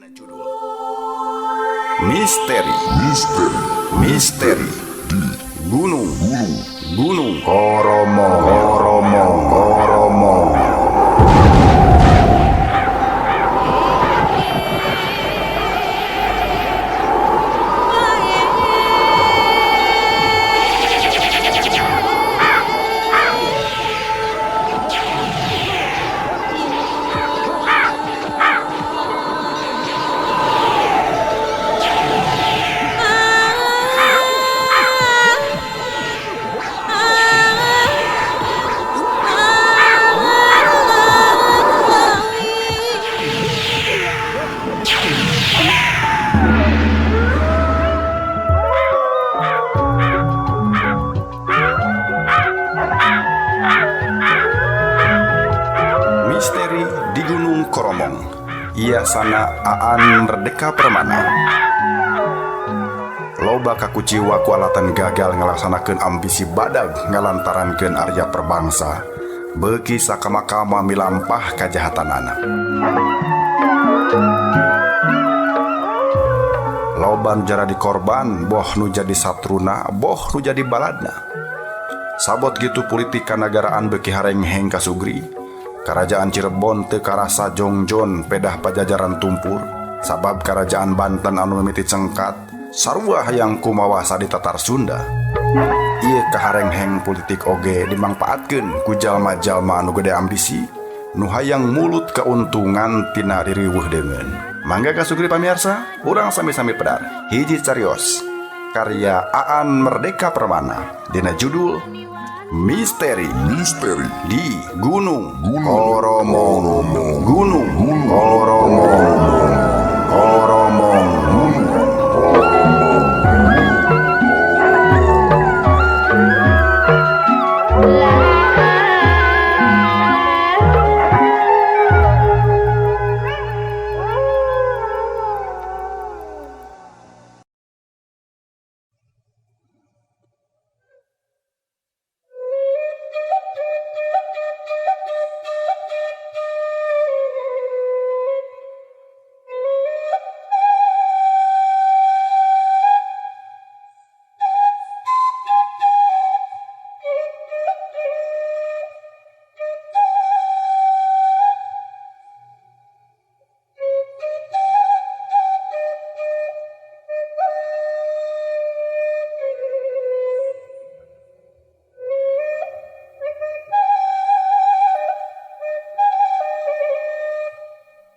Misteri Misteri di Gunung Gunung Koromong Koromong Koromong. Misteri di Gunung Koromong. Iasana Aan Merdeka Permana. Loba kakuciwa ku alatan gagal ngalaksanakeun ambisi badag ngalantarankeun Arya Perbangsa. Beuki sakama-kama milampah kajahatanana. Loba nu jaradi korban, boh nu jadi satruna, boh nu jadi baladna. Sabot gitu politik kanagaraan beuki harengheng kasugri. Karajaan Cirebon teu karasa jongjon pedah pajajaran tumpur, sabab karajaan Banten anu mimiti cengkat sarua hayang kumawasa di Tatar Sunda. Ieu kaharengheng politik oge dimangpaatkeun ku jalma-jalma anu gede ambisi, nu hayang mulut keuntungan tina ririweuh deungeun. Mangga kasugri pamiarsa, urang sami-sami pedar. Hiji carios karya Aan Merdeka Permana dina judul Misteri Misteri di Gunung Koromong Gunung Koromong Koromong.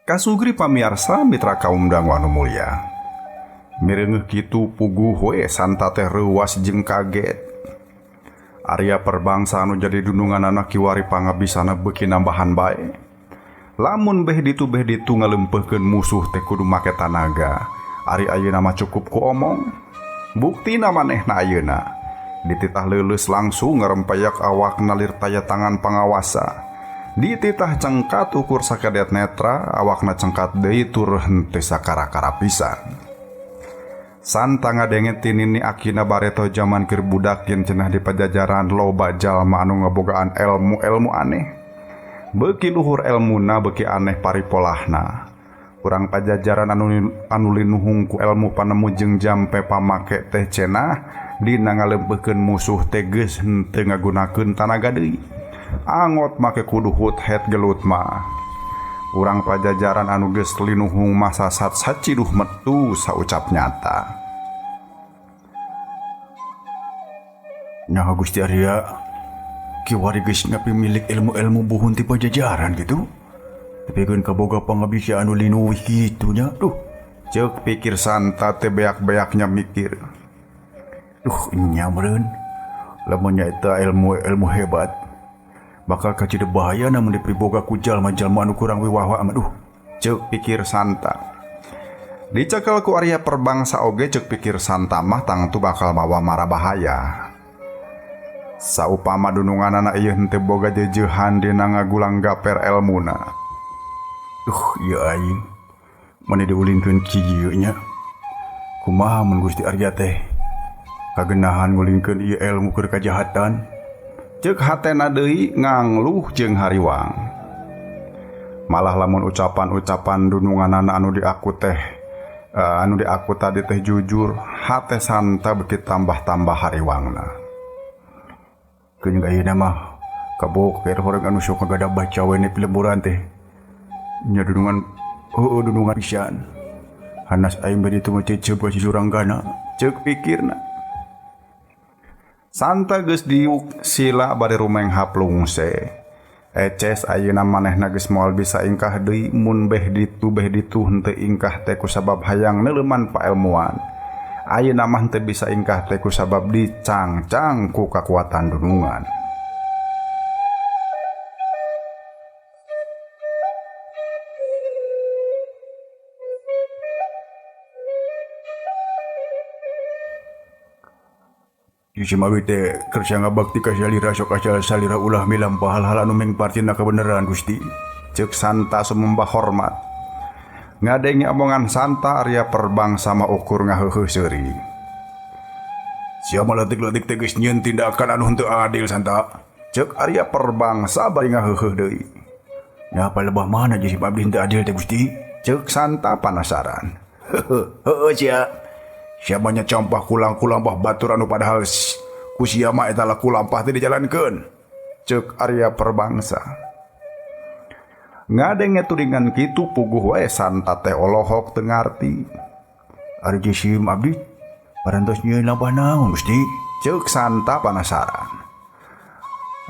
Kasugri pamiarsa mitra kaum dangu anu mulia. Mireungeuh kitu puguh we Santa teh reuwas jeung kaget. Arya Perbangsa anu jadi dununganana kiwari pangabisana beuki nambahan bae. Lamun beh ditu ngaleumpeuhkeun musuh teh kudu make tanaga. Ari ayeuna mah cukup ku omong. Buktina manehna ayeuna dititah leuleus langsung ngarempayak awakna lir taya tangan pangawasa. Dititah cengkat ukur sakedet netra, awakna cengkat deui tur henteu sakara-kara pisan. Santa ngadenge ti nini akina bareto jaman keur budak yen cenah di pajajaran loba jalma anu ngabogaan elmu-elmu aneh. Beuki luhur elmuna beuki aneh paripolahna. Urang pajajaran anu linuhung ku elmu panemu jeung jampe pamake teh cenah dina ngaleumpeuhkeun musuh teh geus henteu ngagunakeun tanaga deui. Angot make kudu hut het gelut mah. Urang pajajaran anu geus linuhung masa sat saciduh metu saucap nyata. Nyaha Gusti Arya, kiwari geus ngapimilik ilmu-ilmu buhun ti pajajaran gitu. Tapi keun kaboga pangabisa anu linuwih kitu nya. Duh, ceuk pikir Santa teh beak-beaknya mikir. Duh, nya meureun. Lamun nyaeta ilmu-ilmu hebat bakal kacida bahaya namun dipriboga ku jalma-jalma anu kurang wiwawa mah. Duh, ceuk pikir Santa. Dicekel ku Arya Perbangsa oge ceuk pikir Santa mah tangtu bakal mawa mara bahaya. Saupama dununganana ieu henteu boga jeujehan dina ngagulang gaper elmuna. Duh, ieu aing mani diulinkeun kieu nya. Kumaha mun Gusti Arya teh kagenahan ngulingkeun ieu elmu keur kajahatan? Ceuk hatena deui ngangluh jeung hariwang. Malah lamun ucapan-ucapan dununganana anu diaku teh anu diaku tadi teh jujur, hate Santa beuki tambah-tambah hariwangna. Keun ayeuna mah kaboker horeng anu sok ngagadah baca we ni pilemburan teh. Nya dunungan heueuh dunungan pisan. Hanas aing bari ditu mah cecep ka si Suranggana, ceuk pikirna. Santa geus diuk sila bari rumeng haplungse. Eces ayeuna manehna geus moal bisa ingkah deui mun beh ditu henteu ingkah teh kusabab hayang neuleuman paelmuan. Ayeuna mah henteu bisa ingkah teh kusabab dicangcang ku kakuatan dunungan. Ieu mah teh kersa ngabakti ka salira sok asal salira ulah milampah hal-hal anu mengpartina kebenaran Gusti. Ceuk Santa sumembah hormat. Ngadenge omongan Santa Arya Perbangsa mah ukur ngaheuheuh seuri. Sia mah leutik-leutik teh geus nyieun tindakan anu henteu adil Santa. Ceuk Arya Perbangsa bari ngaheuheuh deui. Nya palebah mana jeung si abdi henteu adil teh Gusti? Ceuk Santa panasaran. Heuheuh sia. Sia mah nya campah kulang-kulampah batur anu padahal ku sia mah eta laku lampah teh dijalankeun. Ceuk Arya Perbangsa. Ngadenge tudingan kitu puguh wae Santa teh olohok teu ngarti. Ari jisim abdi parantos nyieun lampah naon Gusti? Ceuk Santa panasaran.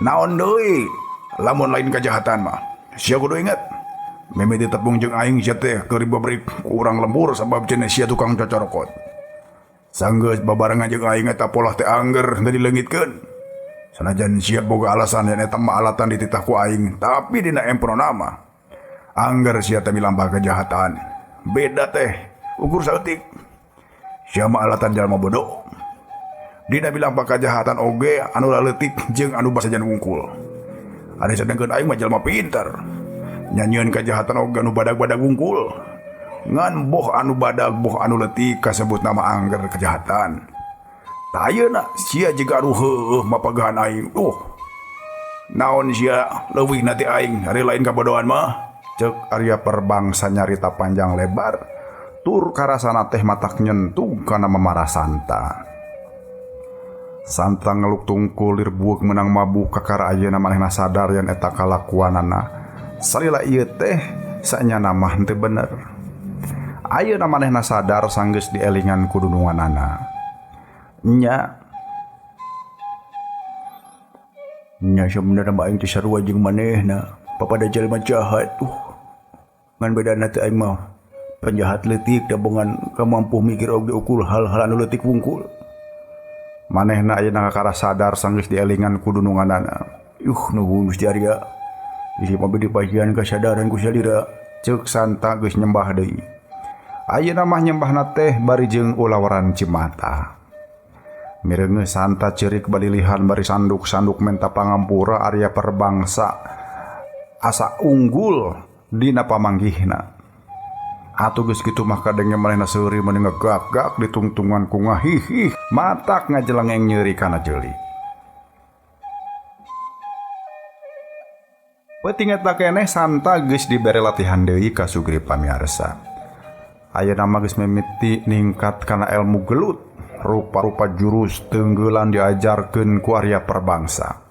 Naon deui lamun lain kajahatan mah. Sia kudu inget. Mimiti tepung jeung aing sia teh keur dibabrik ku urang lembur sabab cenah sia tukang cocorokot. Sanggeus babarengan jeung aing eta polah teh angger teu dileungitkeun. Sanajan sia boga alasan yen eta mah alatan dititah ku aing, tapi dina emprona mah angger sia teh milampah kejahatan. Beda teh ukur saeutik. Sia mah alatan jalma bodoh. Dina milampah kejahatan oge anu laleutik jeung anu basajan wungkul. Ari sedengkeun aing mah jalma pinter. Nyanyian kejahatan oge anu badag-badag wungkul. Ngan boh anu badag boh anu leutik kasebut nama angger kejahatan. Tah ayeuna sia jiga anu heueuh mapagahan aing. Naon sia leuwih na ti aing ari lain kabodohan mah. Ceuk Arya Perbangsa nyarita panjang lebar tur karasana teh matak nyentuh kana mamarah Santa. Santa ngeluk tungkul lir bueuk meunang mabuk kakara ayeuna manehna sadar yen eta kalakuanana. Salila ieu teh sanyana mah henteu bener. Ayeuna manehna sadar sanggeus dielingan ku dununganana. Nya nya sabenerna mah aing teh sarua jeung manehna, papada jalma jahat. Ngan bedana teh aing mah penjahat leutik da bongan kamampuh mikir oge ukur hal-hal anu leutik wungkul. Manehna ayeuna kakara sadar sanggeus dielingan ku dununganana. Nuhun Gusti Arya. Isi mah dipasihan kasadaran ku salira. Ceuk Santa geus nyembah deui. Ayeuna mah nyembahna teh bari jeung ulawaran cimata. Mireungeun Santa ceurik balilihan bari sanduk-sanduk menta pangampura Arya Perbangsa asa unggul dina pamanggihna. Atuh geus kitu mah kadenge manehna seuri meuni ngegak-gak ditungtungan ku ngahihih matak ngajelengeng nyeri kana jeuli. Peuting eta keneh Santa geus dibere latihan deui ka Sugri pamiarsa. Ayeuna mah geus mimiti ningkat kana ilmu gelut, rupa-rupa jurus tenggelan diajarkeun ku Arya Perbangsa.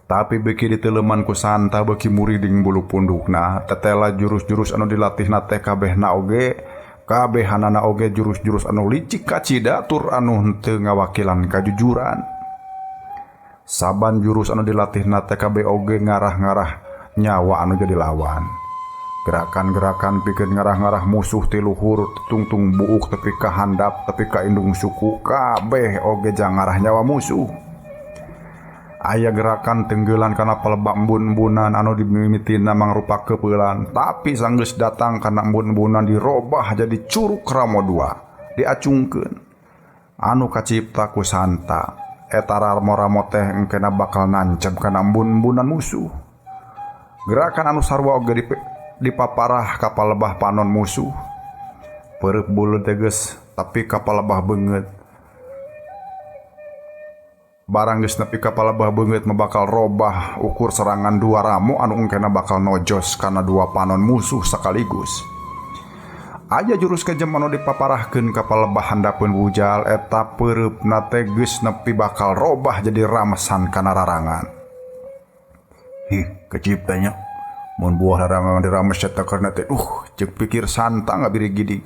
Tapi beuki diteuleman ku Santa beuki muriding bulu pundukna, tetela jurus-jurus anu dilatihna teh kabehna oge, kabehanana oge jurus-jurus anu licik kacida tur anu henteu ngawakilan kajujuran. Saban jurus anu dilatihna teh kabeh oge ngarah-ngarah nyawa anu jadi lawan. Gerakan-gerakan pikeun ngarah-ngarah musuh ti luhur tungtung buuk tepi ka handap tepi ka indung suku kabeh oge jang ngarah nyawa musuh. Aya gerakan tenggelan kana palebak embun-embunan anu dimimitina mangrupa kepeulan, tapi sanggeus datang kana embun-embunan dirobah jadi curug ramo dua diacungkeun. Anu kacipta ku Santa eta ramo-ramo teh engkena bakal nancep kana embun-embunan musuh. Gerakan anu sarua oge dipaparah ka palebah panon musuh. Peureup bulu teges tapi ka palebah beungeut. Barang geus nepi ka palebah beungeut mah bakal robah ukur serangan dua ramo anu engkena bakal nojos kana dua panon musuh sekaligus. Aya jurus kejem anu dipaparahkeun ka palebah handapeun bujal eta peureupna teh geus nepi bakal robah jadi ramesan kana rarangan. Hih, keciptanya. Mun buah rarangan dirames eta karena teh ceuk pikir Santa ngabirigidig.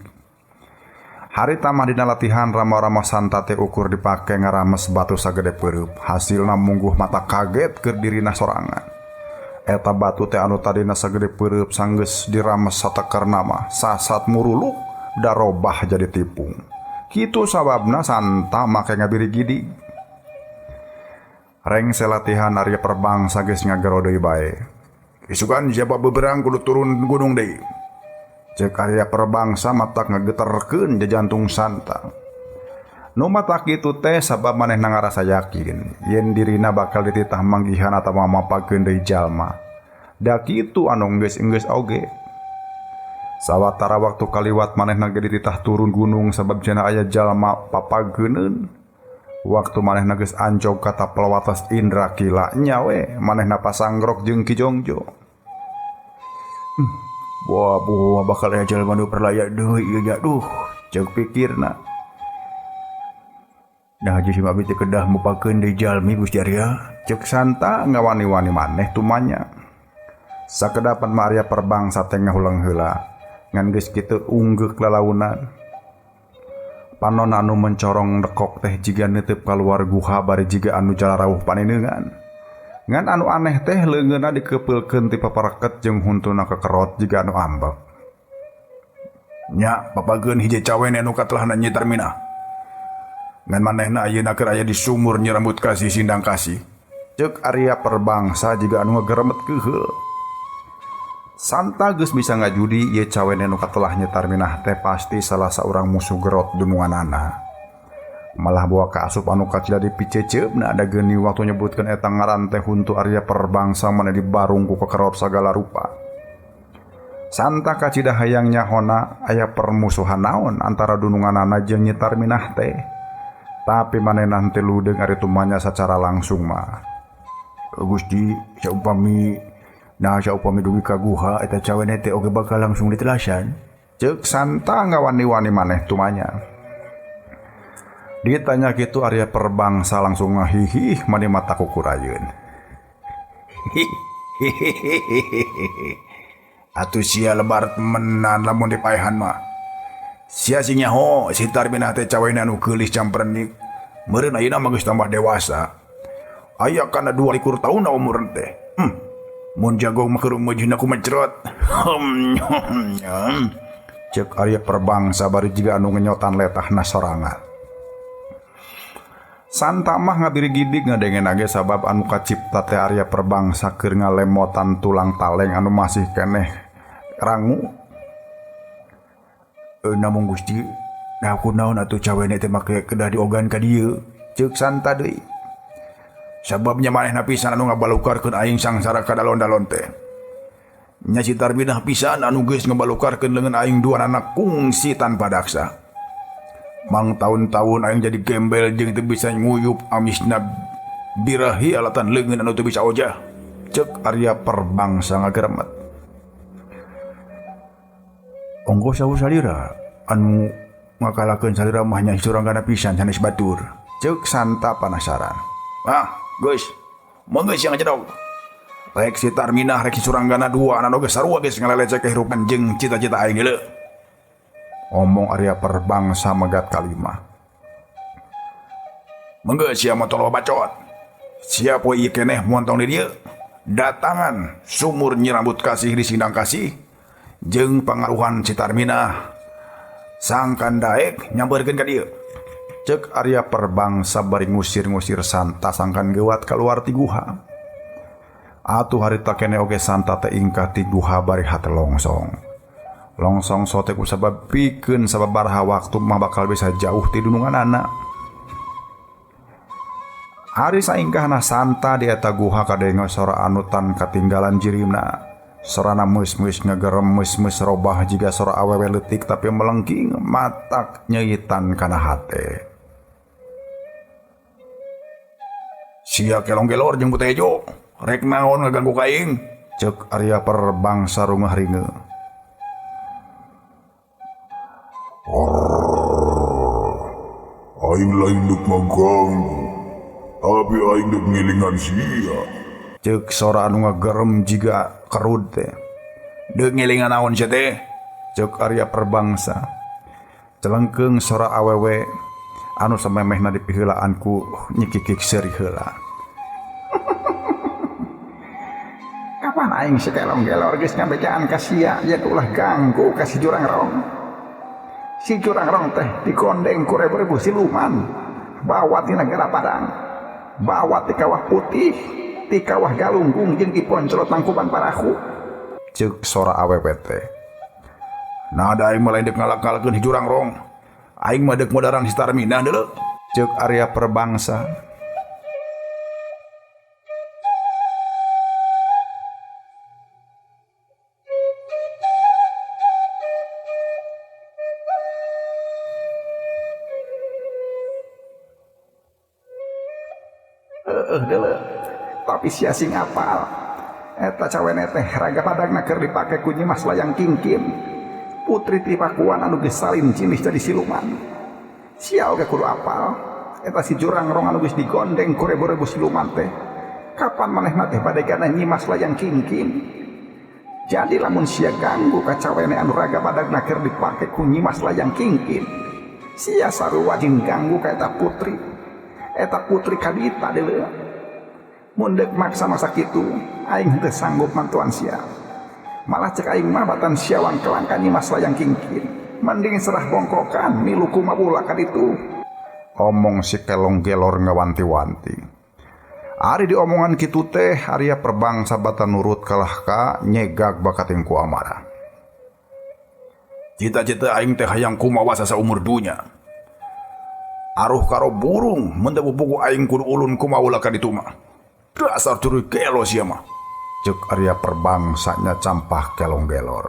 Harita mah dina latihan rama-rama Santa teh ukur dipake ngarames batu sagede peureub. Hasilna mungguh mata kaget keur dirina sorangan. Eta batu teh anu tadina sagede peureub sanggeus dirames satekerna mah sasat muruluk darobah jadi tipung. Kitu sababna Santa make ngabirigidig. Rengse latihan Arya Perbangsa geus ngagero deui bae. Isukan siapa beberang kudu turun gunung deui. Cek Arya Perbangsa matak ngageterkeun jantung Santa. Nu matak kitu teh sabab manehna ngarasa yakin yen dirina bakal dititah manggihan atawa mapakeun deui jalma. Da kitu anu geus-geus oge. Sawatara waktu kaliwat manehna ge dititah turun gunung sabab cenah aya jalma papageuneun. Waktu manehna geus ancog ka tapel wates Indrakila nya we manehna pasanggrok jeung Ki Jongjo. Wah, buah bakal aya jalma nu perlaya deui ieu nya duh, ceuk pikirna. Nah, jeung si abi teh kedah mupakeun deui jalmi Gusti Arya, ceuk Santa ngawani-wani maneh tumanya. Sakedapan mah Arya Perbangsa teh ngahuleng heula, ngan geus kitu unggeuk lalaunan. Panon anu mencorong dekok teh jiga neuteup kaluar guha bari jiga anu jalarauh paninengan. Ngan anu aneh teh leungeunna dikepeulkeun ti papareket jeung huntuna kekerot jiga anu ambek. Nya papageun hiji cawene anu katelahna Nyi Tarminah. Ngan manehna ayeuna keur aya di sumur Nyi Rambut Kasih Sindang Kasih. Ceuk Arya Perbangsa jiga anu ngageremet keuheul. Santa geus bisa ngajudi ieu cawene nu katelah Nyi Tarminah teh pasti salah saurang musuh gerot dununganana. Malah bawa ka asup anu kacida dipiceceupna ada geuni waktu nyebutkeun eta ngaran teh huntu Arya Perbangsa maneh dibarung ku kekerot sagala rupa. Santa kacida hayang nyahona aya permusuhan naon antara dununganana jeung Nyi Tarminah teh. Tapi manehna henteu ludeung ari tumanya sacara langsung mah. Gusti, saumpami nah saumpami dugi ka guha eta cawene teh oge bakal langsung ditelasan. Ceuk Santa ngawani-wani maneh tumanya. Ditanya kitu Arya Perbangsa langsung ngahihih mani mata kukurayeun. Atuh sia lebar temenan lamun dipaehan mah. Sia sing nyaho si Tarminah teh cawene anu geulis camprenik. Meureun ayeuna mah geus tambah dewasa. Aya kana 22 taun umur teh. Mun jagong mah keur meujeuhna ku mencrot. Ceuk Arya Perbangsa bari jiga anu ngenyotan letahna sorangan. Santa mah ngabirigidig ngadengen ge sabab anu kacipta teh Arya Perbangsa keur ngalemotan tulang taleng anu masih keneh rangu. Namung Gusti, nah kunaon atuh cawene teh make kedah diogan ka dieu? Ceuk Santa deui. Sababnya manehna pisan anu ngabalukarkeun aing sangsara ka dalon-dalon teh. Nya si Tarminah pisan anu geus ngabalukarkeun leungeun aing dua anak kungsi tanpa daksa. Mang tahun-tahun aing jadi gembel jeung teu bisa nguyup amisna birahi alatan leungeun anu teu bisa ojah. Ceuk Arya Perbangsa ngageremet. Ongko saur salira anu ngakalakeun salira mah nya Suranggana pisan sanes batur. Ceuk Santa panasaran. Ah, geus. Mun geus yang ngacedog. Rek si Tarminah rek si Suranggana dua anu geus sarua geus ngalelecek kehirupan jeung cita-cita aing deuleu. Omong Arya Perbangsa megat kalimah. Mengge sia motor bacot. Sia poe ieu keneh montong di dieu. Datangan sumur Nyi Rambut Kasih di Sindang Kasih jeung pangaruhan si Tarminah sangkan daek nyamperkeun ka dieu. Ceuk Arya Perbangsa bari ngusir-ngusir Santa sangkan geuwat kaluar ti guha. Atuh harita keneh oge Santa teh ingkah ti guha bari hate longsong. Longsong sote ku sabab pikeun sababaraha waktu mah bakal bisa jauh ti dununganana. Ari saingkahna Santa di eta guha kadenge sora anu tan katinggalan jirimna. Sorana meus-meus ngegerem meus-meus robah jiga sora awewe leutik tapi melengking matak nyeuitan kana hate. Sia kelong gelor jeung Buta Hejo. Rek naon ngaganggu ka aing? Ceuk Arya Perbangsa rungah ringe. Aing lain deuk ngaganggu, tapi aing deuk ngilingan sia. Ceuk sora anu ngagerem jiga kerud teh. Deuk ngilingan naon sia teh? Ceuk Arya Perbangsa. Celengkeung sora awewe anu samemehna dipiheulaan ku nyikikik seuri heula. Kapan aing si kelong gelor geus ngabejaan ka sia yen ulah ganggu ka si jurang rong. Si jurang rong teh digondeng ku ribu-ribu siluman, bawa ti nagara Padang, bawa ti kawah putih, ti kawah Galunggung jeung ti Poncrot Tangkuban Parahu. Ceuk sora awewe teh. Nah da aing mah lain deuk ngalak-ngalakeun si jurang rong. Aing mah deuk modaran si Tarminah deuleu. Ceuk Arya Perbangsa. Deuleu. Tapi sia sing apal. Eta cawene teh raga padangna keur dipake ku Nyimas Layang Kingkin. Putri ti Pakuan anu geus salin cilis jadi siluman. Sia oge kudu apal. Eta si jurang rong anu geus digondeng ku ribu-ribu siluman teh. Kapan manehna teh badegana Nyimas Layang Kingkin? Jadi lamun sia ganggu ka cawene anu raga padangna keur dipake ku Nyimas Layang Kingkin, sia sarua jeung ganggu ka eta putri. Eta putri kadita deuleu. Mun deuk maksa-maksa kitu, aing henteu sanggup mantuan sia. Malah cek aing mah batan sia wangkelang ka Nyimas Layang Kingkin. Mending serah bongkokan milu kumabula ka ditu. Omong si kelong gelor ngawanti-wanti. Ari diomongan kitu teh Arya Perbangsa batan nurut kalah ka nyegag bakating ku amarah. Cita-cita aing teh hayang kumawa saumur dunya. Aruh karo burung mun teu pupuku aing kudu ulun kumawula ka ditu mah. Dasar curi gelo sia mah. Ceuk Arya Perbangsa nya campah kelong gelor.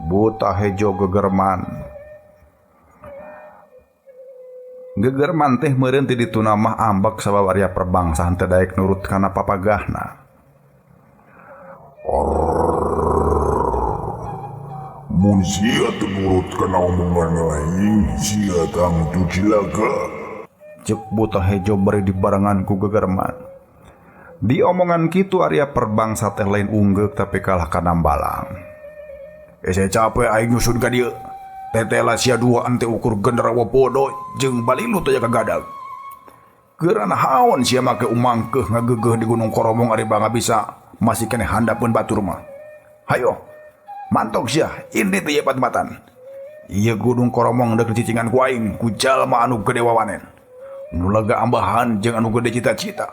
Buta Hejo gegerman. Gegerman teh meureun ti dituna mah ambek sabab Arya Perbangsa henteu daek nurut kana papagahna. Mun sia teu nurut kana omongan aing, sia tangtu cilaka. Ceuk Buta Hejo bari dibarengan ku gegerman. Di omongan kitu Arya Perbangsa teh lain unggeuk tapi kalah kana nambalang. Saya capek aing nyusun ka dieu. Tetela sia dua ante ukur genderuwo bodoh jeung balilu teh kagadag. Geura naon sia make umangkeuh ngageugeuh di Gunung Koromong ari bangga bisa masih keneh handapeun batur mah. Hayo, mantok sia, ini teh pat-patan. Ieu Gunung Koromong deuk dicicingan ku aing ku jalma anu gede wawanen. Nu lega ambahan jeung anu gede cita-cita.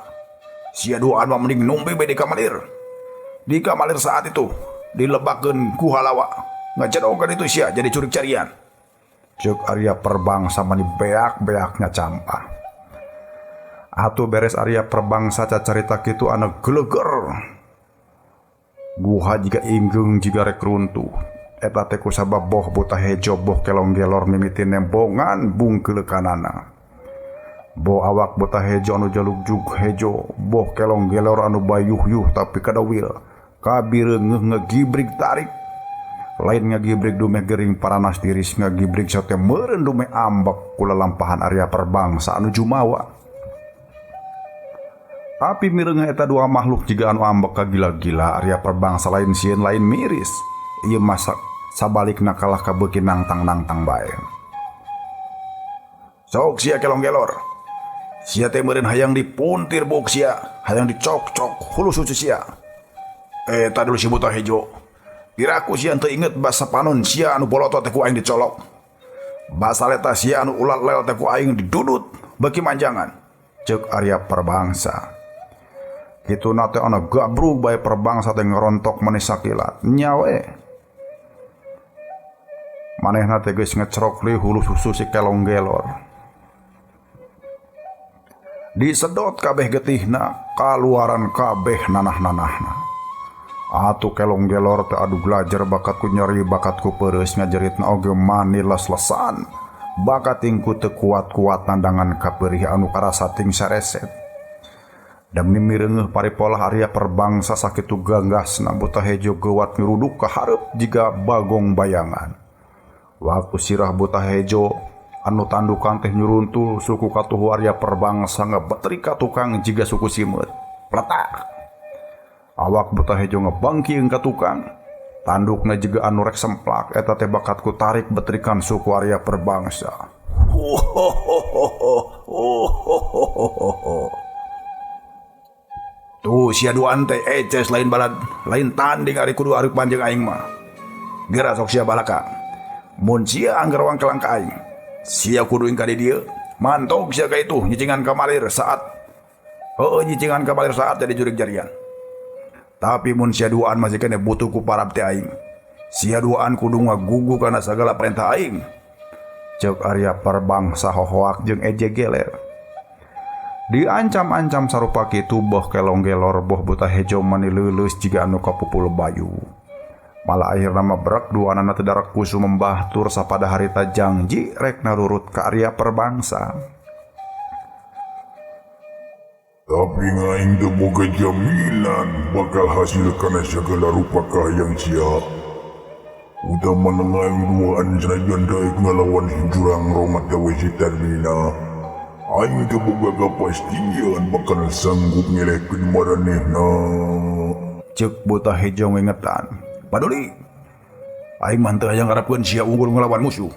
Sia duaan mah mending numbe bae di kamalir. Di kamalir saat itu dilebakeun ku halawa. Ngajedogan itu sia jadi curik carian. Ceuk Arya Perbangsa mani beak-beaknya campah. Atuh beres Arya Perbangsa cacarita kitu anu geleger. Guha jiga inggeung jiga rek runtuh. Eta teh kusabab boh Buta Hejo boh kelong gelor mimiti nembongan bungkeulekanana. Boh awak Buta Hejo anu jalugjug hejo, boh kelong gelor anu bayuh-yuh tapi kadawil. Kabireungeuh ngegibrig tarik. Lain ngagibrig dumeh gering paranas tiris, ngagibrig sate meureun dumeh ambek kula lampahan Arya Perbangsa anu jumawa. Tapi mireungeuh eta dua makhluk jiga anu ambek kagila-gila. Arya Perbangsa lain sieun lain miris. Ieu masak sabalikna kalah kabeuki nangtang-nangtang bae. Sok sia kelong gelor. Sia teh meureun hayang dipuntir buuk sia, hayang dicok-cok hulu susu sia. Eta dulu si Buta Hejo. Kiraku sia teu inget basa panon sia anu bolotot teh ku aing dicolok. Basa leta sia anu ulat lel teh ku aing didudut beuki manjangan. Ceuk Arya Perbangsa. Kituna teh anu gabrug bae Perbangsa teh ngerontok meni sakilat. Nya we. Manehna teh geus ngecrok li hulu susu si kelong gelor. Disedot kabeh getihna, kaluaran kabeh nanah-nanahna. Atuh kelong gelor teh adu belajar bakatku nyeri bakatku pereus ngajeritna oge mani les-lesan. Bakat tingku teu kuat-kuat nandangan kaperih anu karasa ting sareset. Demi mireungeuh paripolah Arya Perbangsa sakitu ganggasna Buta Hejo geuwat nyuruduk ka hareup jiga bagong bayangan. Waktu sirah Buta Hejo anu tandukan teh nyuruntul suku katuhu Arya Perbangsa ngebetri ka tukang jiga suku simeut. Pletak. Awak Buta Hejo ngebangkieng ka tukang. Tandukna jiga anu rek semplak eta teh bakatku tarik betrikan suku Arya Perbangsa. Tuh sia duaan teh eces lain balad lain tanding ari kudu ari panjang aing mah. Geura sok sia balaka. Mun sia angger wangkelang ka aing, sia kudu ingka di dieu. Mantog sia ka itu nyicingan kamalir saat. Heueuh nyicingan kamalir saat jadi jurig jarian. Tapi mun sia duaan masih kene butuh ku parab teh aing. Sia duaan kudu ngagugu kana sagala perintah aing. Ceuk Arya Perbangsa hohoak jeung eje geler. Diancam-ancam sarupa kitu boh kelong gelor boh Buta Hejo mani leuleus jiga anu kapupul bayu. Malah akhirna mah brek duanana teu darak kusu membah tur sapada harita jangji rek narurut ka Arya Perbangsa. Tapi aing teu boga jaminan bakal hasil kana sagala rupa kahayang sia. Utamana aing duaan sanajan daek ngalawan jurang rongat gawe si Tarmina. Aing teu boga kapastian bakal sanggup ngelehkeun maranehna. Ceuk Buta Hejo ngingetan. Paduli, aing mah teu hayang ngarepkeun sia unggul ngelawan musuh.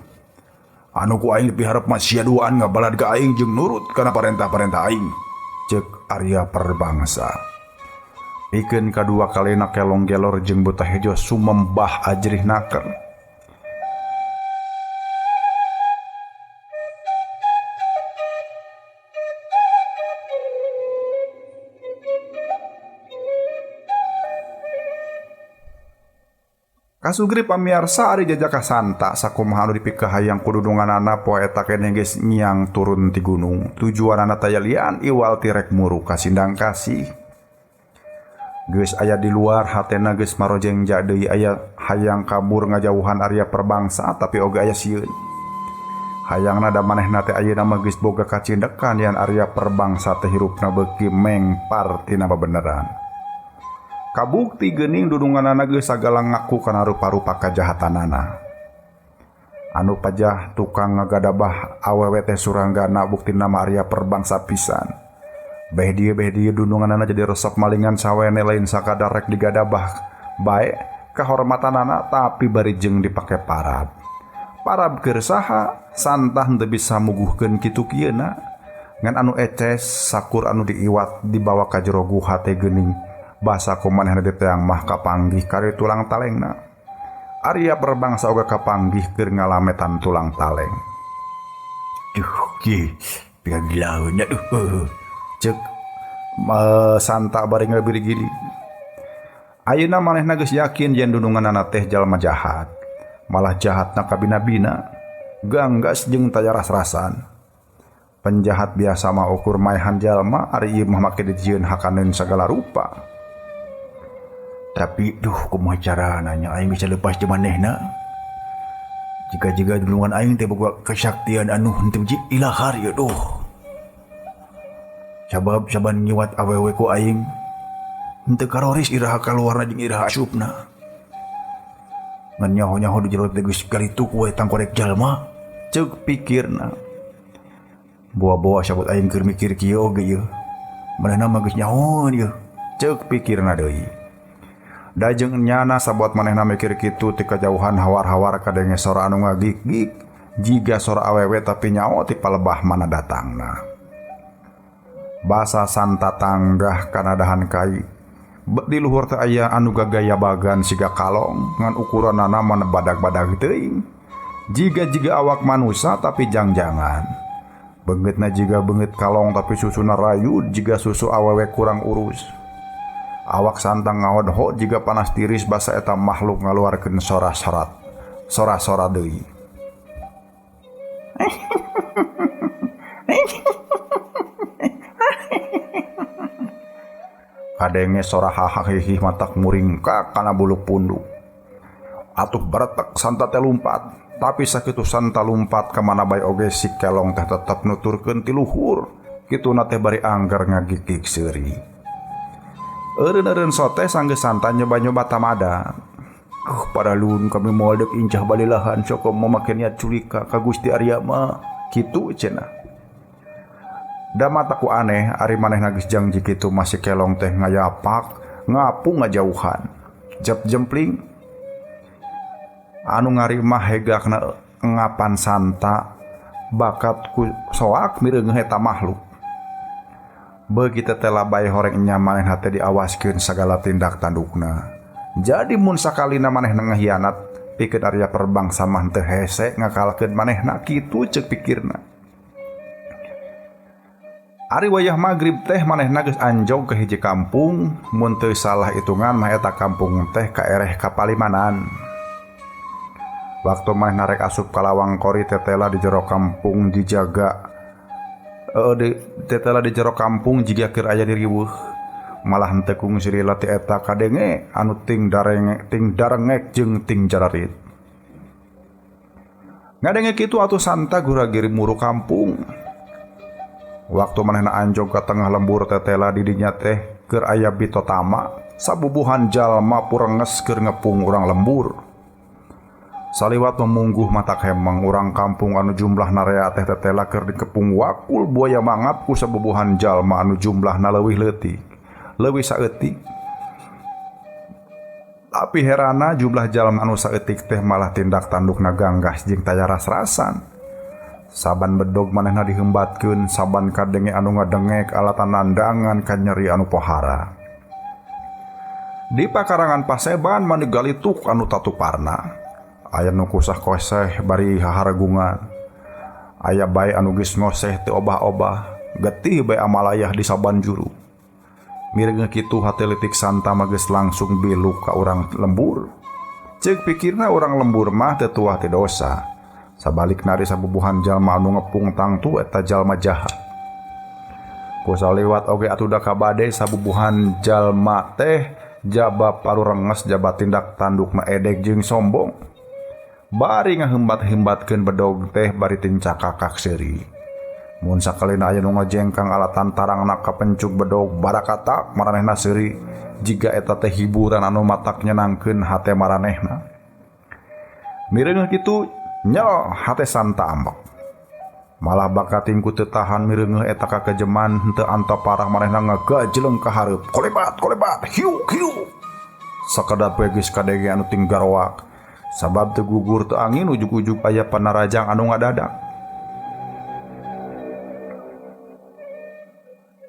Anu ku aing dipiharep mah sia duaan ngabalad ka aing jeung nurut kana parentah-parentah aing. Ceuk Arya Perbangsa. Pikeun kadua kalina kelong gelor jeung Buta Hejo sumembah ajrih naker. Kasugri pamiarsa ari jajaka Santa sakumaha anu dipikahayang ku dudunganana poe eta keneh geus nyiang turun ti gunung. Tujuanana taya lian iwal ti rek muru ka Sindang Kasih. Geus aya di luar hatena geus marojeng ja deui aya hayang kabur ngajauhan Arya Perbangsa tapi oge aya sieun. Hayangna da manehna teh ayeuna mah geus boga kacindekan yen Arya Perbangsa teh hirupna beuki mengpar tina babeneran. Kabukti geuning dudunganana geus sagala ngaku kana rupa-rupa kajahatanana. Anu pajah tukang ngagadabah awewe teh suranggana buktina mah Arya Perbangsa pisan. Beh dieu dudunganana jadi resep malingan sawene lain sakadar rek digadabah bae kahormatanana tapi bari jeung dipake parab. Parab keur saha santah henteu bisa muguhkeun kitu kieuna. Ngan anu eces sakur anu diiwat dibawa ka jero guha teh geuning. Basa ku manehna di teang mah kapanggih kari tulang talengna. Arya Perbangsa oge kapanggih keur ngalametan tulang taleng. Duh, ki pigagilaeun duh. Ceuk Santa bari ngabiri-giri. Ayeuna manehna geus yakin yen dudunganana teh jalma jahat. Malah jahatna kabina-bina, ganggas jeung taya ras-rasan. Penjahat biasa mah ukur maehan jalma, ari ieu mah make dijieun hakaneun sagala rupa. Tapi duh kumaha carana nya aing bisa lepas ti manehna. Jika-jika dulungan aing teh boga kesaktian anu henteu ilahar ieu duh. Sabab saban nyiwat awewe ku aing henteu karoris iraha kaluarna jeung iraha asupna. Ngan nyaho-nyaho di jero teh geus galituk we tangkorek jalma. Ceuk pikirna. Boa-boa sabut aing keur mikir kieu oge ieu. Manehna mah geus nyahoan ieu. Ceuk pikirna deui. Da jeung nyana sabuat manehna mikir kitu ti kajauhan hawar-hawar kadenge sora anu ngagik-gik jiga sora awewe tapi nyaho ti palebah mana datangna. Basa Santa tanggah kana dahan kai. Di luhur teh aya anu gagaya bagan siga kalong ngan ukuranana mah badag-badag teuing. Jiga-jiga awak manusa tapi jangjangan. Beungeutna jiga beungeut kalong tapi susuna rayud jiga susu awewe kurang urus. Awak Santang ngahodho jiga panas tiris basa eta makhluk ngaluarkeun sora-sorat. Sora-sora deui. Kadenge sora hahahihih matak muringkak kana bulu punduk. Atuh baretek Santa teh lumpat. Tapi sakitu Santa lumpat ka mana bae oge si kelong teh tetep nuturkeun ti luhur. Kituna teh bari angger ngagigig seuri. Eureun-eureun sote sanggeus Santa nyoba-nyoba tamada. Padalun kami moal deuk incah balilahan sok make niat culika ka Gusti Arya mah. Kitu cenah. Da mataku aneh ari manehna geus jangji kitu masih kelong teh ngayapak, ngapung ngajauhan. Jep jempling. Anu ngarimah hegakna ngapan Santa bakat ku soak mireungeuh eta makhluk. Beuki tetela bae horeng nya manehna teh diawaskeun sagala tindak tandukna. Jadi mun sakalina manehna ngahianat pikeun Arya Perbangsa mah teu hese ngakalkeun manehna kitu ceuk pikirna. Ari wayah magrib teh manehna geus anjog ka hiji kampung, mun teu salah hitungan mah eta kampung teh kaereh ka Palimanan. Waktu manehna rek asup ka lawang kori tetela di jero kampung dijaga. Tetela di jero kampung jiga keur aya diriweuh. Malah henteu kungsi lila ti eta kadenge anu ting darengek, ting darengek jeung ting jararit. Ngadenge kitu atuh Santa gura-giri muru kampung. Waktu manehna anjog ka tengah lembur tetela di dinya teh keur aya bitotama, sabubuhan jalma purenges keur ngepung urang lembur. Saliwat memungguh matak hemeng urang kampung anu jumlah narea teh tetela keur dikepung wakul buaya mangap ku sabubuhan jalma anu jumlahna leuwih leutik, leuwih saeutik. Tapi herana jumlah jalma anu saeutik teh malah tindak tandukna ganggas jeung taya ras-rasan. Saban bedog manehna dihembatkeun, saban kadenge anu ngadengek alatan nandangan ka nyeri anu pohara. Di pakarangan paseban manigalituk anu tatuparna. Aya nu kusah koseh bari hahargungan. Aya bae anu geus ngoseh teu obah-obah, getih bae amalayah di saban juru. Mireungeuh kitu hate leutik Santa mah geus langsung biluk ka urang lembur. Ceuk pikirna urang lembur mah teu tuah ti dosa. Sabalikna ari sabubuhan jalma anu ngepung tangtu eta jalma jahat. Ku saliwat oge atuh da kabade sabubuhan jalma teh jaba parurenges jaba tindak tandukna edek jeung sombong. Bari ngahembat-hembatkeun bedog teh bari tincakakak seuri. Mun sakalina aya nu ngajengkang alatan tarangna kapencuk bedog barakatak maranehna seuri jiga eta teh hiburan anu matak nyenangkeun hate maranehna. Mireungeuh kitu nyel hate Santa ambek. Malah bakating ku teu tahan mireungeuh eta kakejeman henteu anta parah manehna ngagajeleng ka hareup. Kolebat kolebat hiu hiu. Sakedap we geus kadenge anu ting garoak. Sabab teu gugur teu angin ujug-ujug aya panarajang anu ngadadak.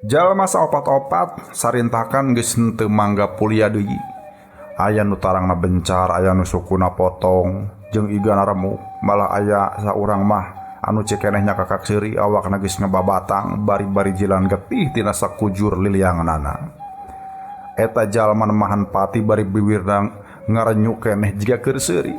Jalma saopat-opat sarintakan geus henteu mangga pulia deui. Aya nu tarangna bencar, aya nu sukuna potong, jeung igana remuk, malah aya saurang mah anu cekeneh nyakakak seuri awakna geus ngebabatang bari-bari jilan getih tina sakujur lilianganana. Eta jalma nemahan pati bari biwirna ngarenyuk keneh jiga keur seuri.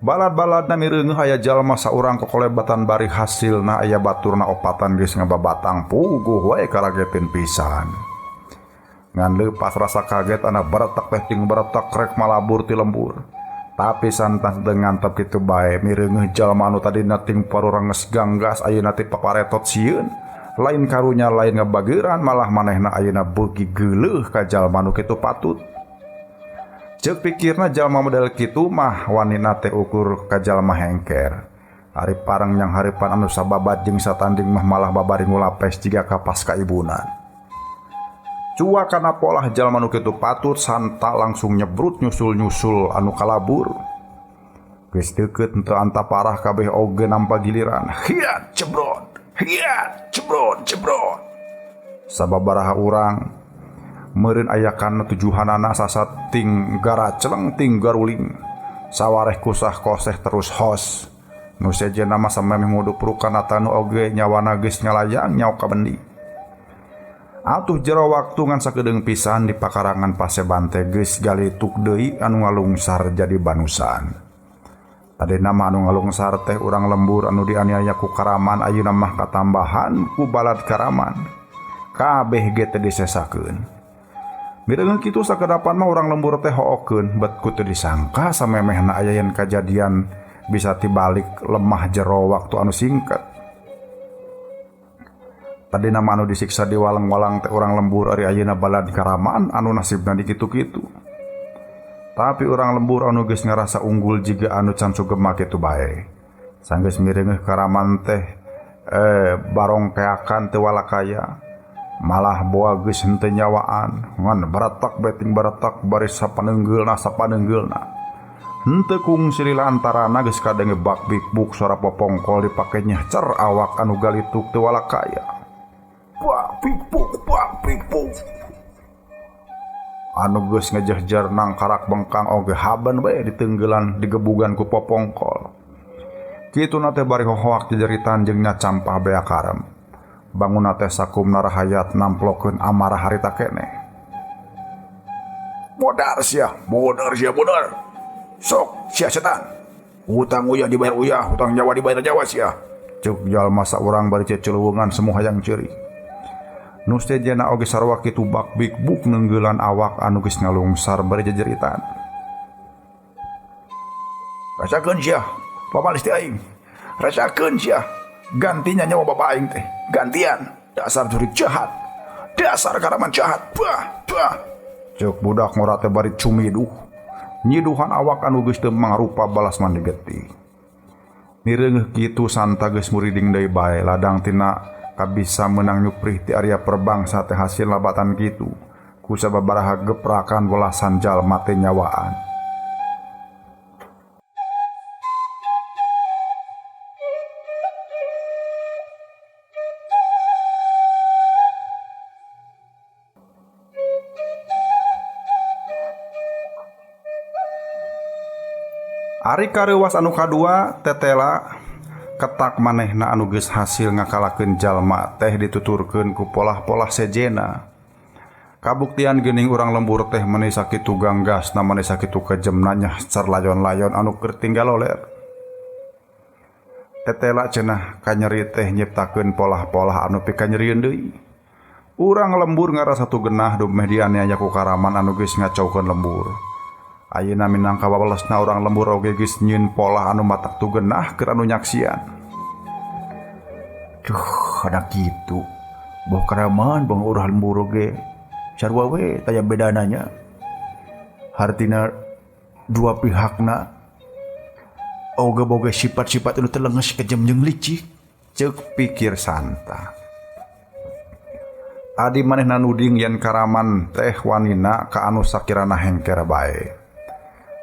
Balad-baladna mireungeuh aya jalma saurang kokolebatan bari hasilna aya baturna opatan geus ngababatang puguh wae karagetin pisan. Ngan leupas rasa kaget ana baretek teh ting baretek rek malabur ti lembur. Tapi santas dengan tep kitu bae mireungeuh jalma anu tadina ting parurenges ganggas ayeuna teh paparetot sieun. Lain karunya lain ngabageuran malah manehna ayeuna beuki geuleuh ka jalma nu kitu patut. Ceuk pikirna jalma model kitu mah wanina teh ukur ka jalma hengker. Ari parang yang haripan anu sababat jeung satanding mah malah babari ngulapes jiga ka pasca ibunan. Cua kana polah jalma nu kitu patut Santa langsung nyebrut nyusul-nyusul anu kalabur. Geus deukeut henteu anta parah kabeh oge nampa giliran. Hiat cebrot, hiat cebrot cebrot. Sababaraha urang meureun aya kana tujuhanana sasat ting garaceleng ting garuling. Sawareh kusah koseh terus hos. Nu sejenna mah samemeh nguduprukan atanu oge nyawana geus ngalayang nyawa ka bendi. Atuh jero waktu ngan sakedeung pisan di pakarangan paseban teh geus galituk deui anu ngalungsar jadi banusan. Tadina mah anu ngalungsar teh urang lembur anu dianiaya ku karaman ayeuna mah katambahan ku balad karaman. Kabeh ge teh disesakeun. Mireungeun kitu sakedapan mah urang lembur teh hookeun bet ku teu disangka samemehna aya yen kajadian bisa tibalik lemah jero waktu anu singkat. Tadina mah anu disiksa di walang-walang teh urang lembur ari ayeuna balad Karaman anu nasibna dikitu-kitu. Tapi urang lembur anu geus ngarasa unggul jiga anu can sugema kitu bae. Sanggeus mireungeuh Karaman teh barongkeakan teu walakaya. Malah boa geus henteu nyawaan ngan baratak beting baratak baris sapaneunggeulna sapaneunggeulna. Henteu kungsi lantarana geus kadenge bak bikbuk suara popongkol dipake nyehcer awak anu galituk teu walakaya. Bak bikbuk bak bikbuk. Anu geus ngejehjer nang karak bengkang oge haben we ditenggelan digebugan ku popongkol. Kituna teh bari hohoak jejeritan jeung nyacampah bea karem. Bangunna teh sakumna rahayat namplokeun amarah harita keneh. Modar sia, modar sia, modar. Sok sia setan. Hutang uyah dibayar uyah, hutang nyawa dibayar nyawa sia. Ceuk jalma saurang bari ceculuweungan semu hayang ceurik. Nu sejenna oge sarua kitu bak bikbuk neunggelan awak anu geus ngalungsar bari jejeritan. Rasakeun sia, pamalis ti aing. Rasakeun sia. Gantinya nyawa bapak aing teh. Gantian. Dasar jurik jahat. Dasar Karaman jahat. Bah, bah. Ceuk budak ngora teh bari cumiduh. Nyiduhan awak anu geus teu mangrupa balas mandi getih. Mireungeuh kitu Santa geus muriding deui bae ladang tina kabisa meunang nyuprih ti Arya Perbangsa teh hasil labatan kitu. Ku sababaraha geprakan welasan jalma teh nyawaan. Ari kareuwas anu kadua tetela ketak manehna anu geus hasil ngakalakeun jalma teh dituturkeun ku polah-polah sejena. Kabuktian geuning urang lembur teh meuni sakitu ganggasna meuni sakitu kejemna nyahcer layon-layon anu keur tinggal loler. Tetela cenah kanyeri teh nyiptakeun polah-polah anu pikanyerieun deui. Urang lembur ngarasa tu genah dumeh dianiaya ku Karaman anu geus ngacaukeun lembur. Ayeuna minangka wawalesna urang lembur oge geus nyieun polah anu matak tu genah keur anu nyaksian. Duh, ada kitu. Boh Karaman boh urang lembur oge sarua we taya bedananya. Hartina dua pihakna oge boga sifat-sifat anu telenges kejem jeung licik. Ceuk pikir Santa. Adi manehna nuding yen Karaman teh wanina ka anu sakirana hengker bae.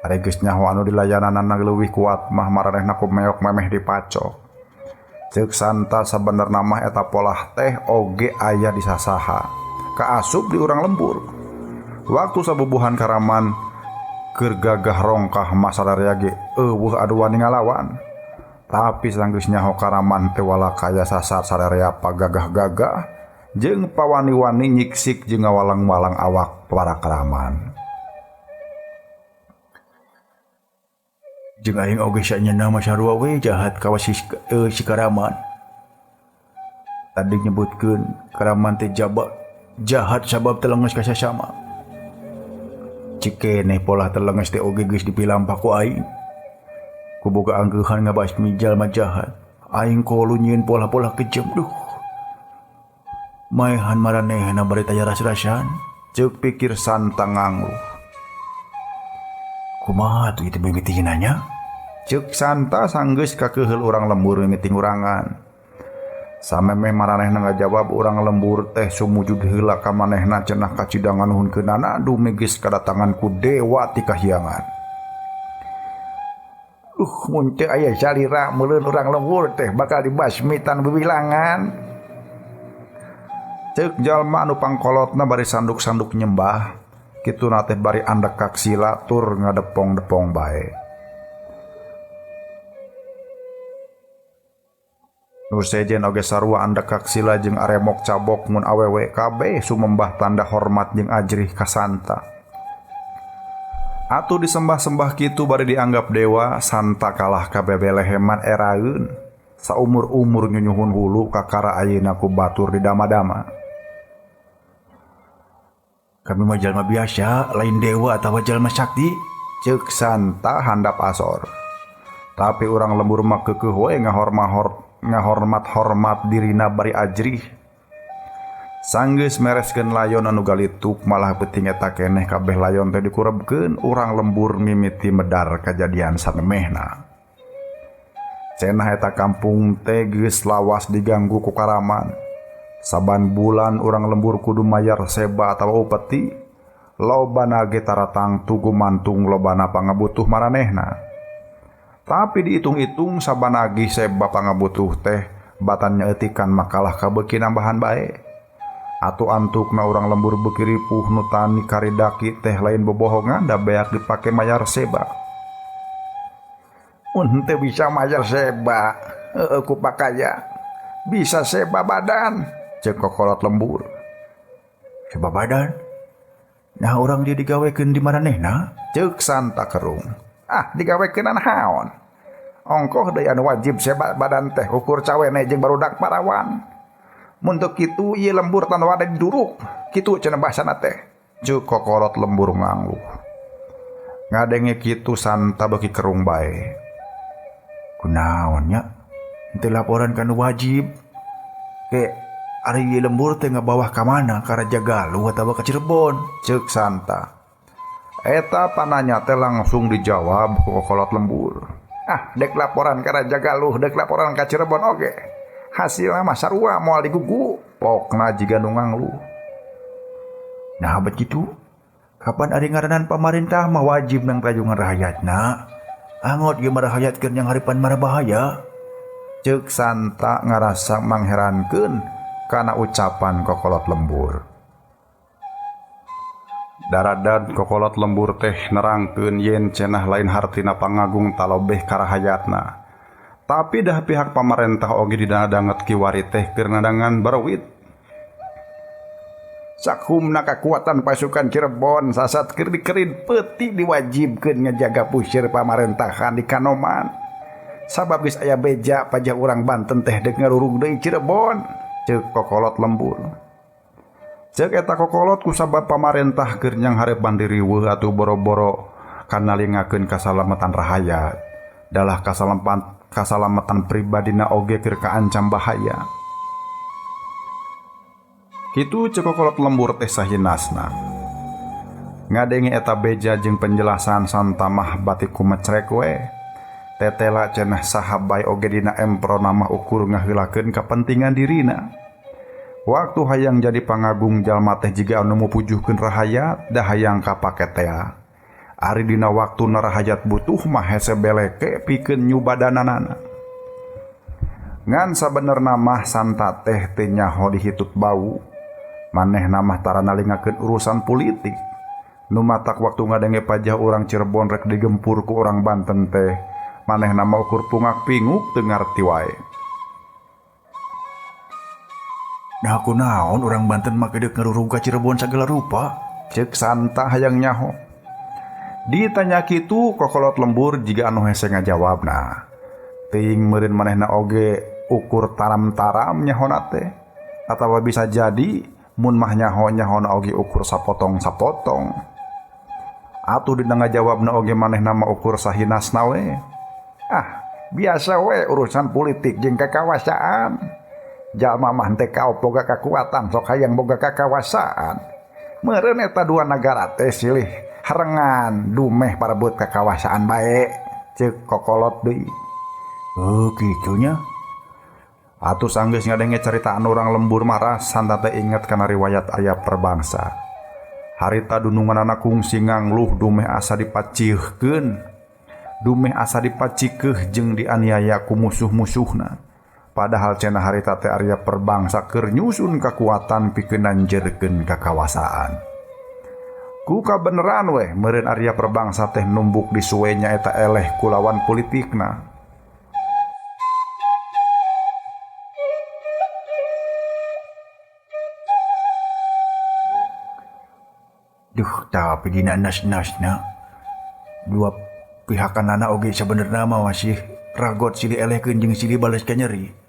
Ari geus nyaho anu dilayananana leuwih kuat mah maranehna ku meok memeh dipacok. Ceuk Santa sabenerna mah eta polah teh oge aya di sasaha. Kaasup di urang lembur. Waktu sabubuhan Karaman keur gagah rongkah masalah ge eueuh adu wani ngalawan. Tapi sanggeus nyaho Karaman teh walakaya sasar sararea pagagah-gagah jeung pawani-wani nyiksik jeung ngawalang-walang awak para Karaman. Jeung aing oge sanyana mah sarua we jahat kawas si Karaman. Tadi nyebutkeun Karaman teh jahat sabab telenges ka sasama. Cikeneh polah telenges teh oge geus dipilampah ku aing. Ku boga angkeuhan ngabasmi jalma jahat. Aing kolu nyieun polah-polah kejem duh. Maehan maranehna bari taya ras-rasan. Ceuk pikir Santa ngangluh. Kumaha tuh itu mimitina nya? Ceuk Santa sanggeus kakeuheul urang lembur mimiti ngurangan. Samemeh maranehna ngajawab urang lembur teh sumujud heula ka manehna cenah kacidangan nuhunkeunana dume geus kadatangan ku dewa ti kahyangan. Mun teu aya salira meureun urang lembur teh bakal dibasmi tan bebilangan. Ceuk jalma anu pangkolotna bari sanduk-sanduk nyembah. Kituna teh bari andekak sila tur ngadepong-depong bae. Nu sejen oge sarua andekak sila jeung aremok cabok mun awewe kabeh sumembah tanda hormat jeung ajrih ka Santa. Atuh disembah-sembah kitu bari dianggap dewa, Santa kalah ka bebeleheman eraeun. Saumur-umur nyunyuhun hulu kakara ayeuna ku batur di dama-dama. Kami mah jalma biasa, lain dewa atawa jalma sakti. Ceuk Santa handap asor. Tapi urang lembur mah keukeuh we ngahormat-hormat dirina bari ajrih. Sanggeus mereskeun layon anu galituk malah peuting eta keneh kabeh layon teh dikurebkeun urang lembur mimiti medar kajadian samemehna. Cenah eta kampung teh geus lawas diganggu ku karaman. Saban bulan urang lembur kudu mayar seba atawa upeti. Lobana ge taratang tugu mantung lobana pangabutuh maranehna. Tapi dihitung-hitung saban nagih seba pangabutuh teh batan nyaeutikan makalah kabeuki nambahan bae. Atuh antukna urang lembur beuki ripuh nu tani karidaki teh lain bobohongan da beak dipake mayar seba. Mun teu bisa mayar seba, heueuh ku pakaya. Bisa seba badan, ceuk kokolot lembur. Seba badan? Nah urang dia digawekeun di maranehna? Ceuk Santa kerung. Ah, digawekeun naon? Ongkoh deui anu wajib seba badan teh ukur cawene jeung barudak parawan. Mun teu kitu ieu lembur tan wade diduruk. Kitu cenah basana teh. Ceuk kokolot lembur ngangluh. Ngadenge kitu Santa beuki kerung bae. Kunaon nya? Henteu laporan ka nu wajib. Ke ari ieu lembur teh ngabawah ka mana? Ka Raja Galuh atawa ka Cirebon? Ceuk Santa. Eta pananya teh langsung dijawab ku kokolot lembur. Ah, dek laporan ka Raja Galuh, dek laporan ka Cirebon oge. Hasilna mah sarua moal digugu. Pokna jiga nu ngangluh. Nah bet kitu, kapan ari ngaranan pamarentah mah wajib nang rajungan rahayatna. Angot ge marahayatkeun yang haripan marabahaya. Ceuk Santa ngarasa mangherankeun kana ucapan kokolot lembur. Daradan kokolot lembur teh nerangkeun yen cenah lain hartina pangagung talobeh ka rahayatna. Tapi dah pihak pamarentah oge dina danget kiwari teh keur nadangan barawit. Sakumna kakuatan pasukan Cirebon sasat keur dikerin peuti diwajibkeun ngajaga pusir pamarentahan di Kanoman. Sabab geus aya beja pajah urang Banten teh deuk ngarurug deui Cirebon. Ceuk kokolot lembur. Ceuk eta kokolot kusabab pamarentah keur nyanghareupan diriweuh atuh boro-boro kanalingakeun kasalamatan rahayat. Dalah kasalamatan pribadina oge keur kaancam bahaya. Kitu ceuk kokolot lembur teh sahinasna. Ngadenge eta beja jeung penjelasan Santa mah bati kumecrek we. Tetela cenah saha bae oge dina emprona mah ukur ngaheulakeun kapentingan dirina. Waktu hayang jadi pangagung jalma teh jiga anu mupujuhkeun rahayat da hayang kapake tea. Ari dina waktuna rahayat butuh mah hese beleke pikeun nyubadananana. Ngan sabenerna mah Santa teh teu nyaho dihitut bau. Manehna mah tara nalingakeun urusan politik. Nu matak waktu ngadenge pajah urang Cirebon rek digempur ku urang Banten teh, manehna mah ukur pungak pinguk teu ngarti wae. Nah kunaon urang Banten mah kedeuk ngarurug ka Cirebon sagala rupa? Ceuk Santa hayang nyaho. Ditanya kitu kokolot lembur jiga anu hese ngajawabna. Teuing meureun manehna oge ukur taram-taram nyahona teh. Atawa bisa jadi mun mah nyaho-nyahona oge ukur sapotong-sapotong. Atuh dina ngajawabna oge manehna mah ukur sahinasna we. Ah, biasa we urusan politik jeung kakawasaan. Jalma mah henteu kaop boga kakuatan sok hayang boga kakawasaan. Meureun eta dua nagara teh silih harengan dumeh parebut kakawasaan bae. Ceuk kokolot deui. Oh, kitunya. Atuh sanggeus ngadenge caritaan urang lembur marah Santa teh inget kana riwayat Arya Perbangsa. Harita dununganana kungsi ngangluh dumeh asa dipacihkeun. Dumeh asa dipacikeuh jeung dianiaya ku musuh-musuhna. Padahal cenah harita teh Arya Perbangsa keur nyusun kakuatan pikeun nanjerkeun kakawasaan. Ku kabeneran weh meureun Arya Perbangsa teh numbuk disuwe nyaeta eleh kulawan politikna. Duh, tapi dina nas-nasna dua pihakanana oge sabenerna mah masih ragot silih elehkeun jeung silih bales ka nyeri.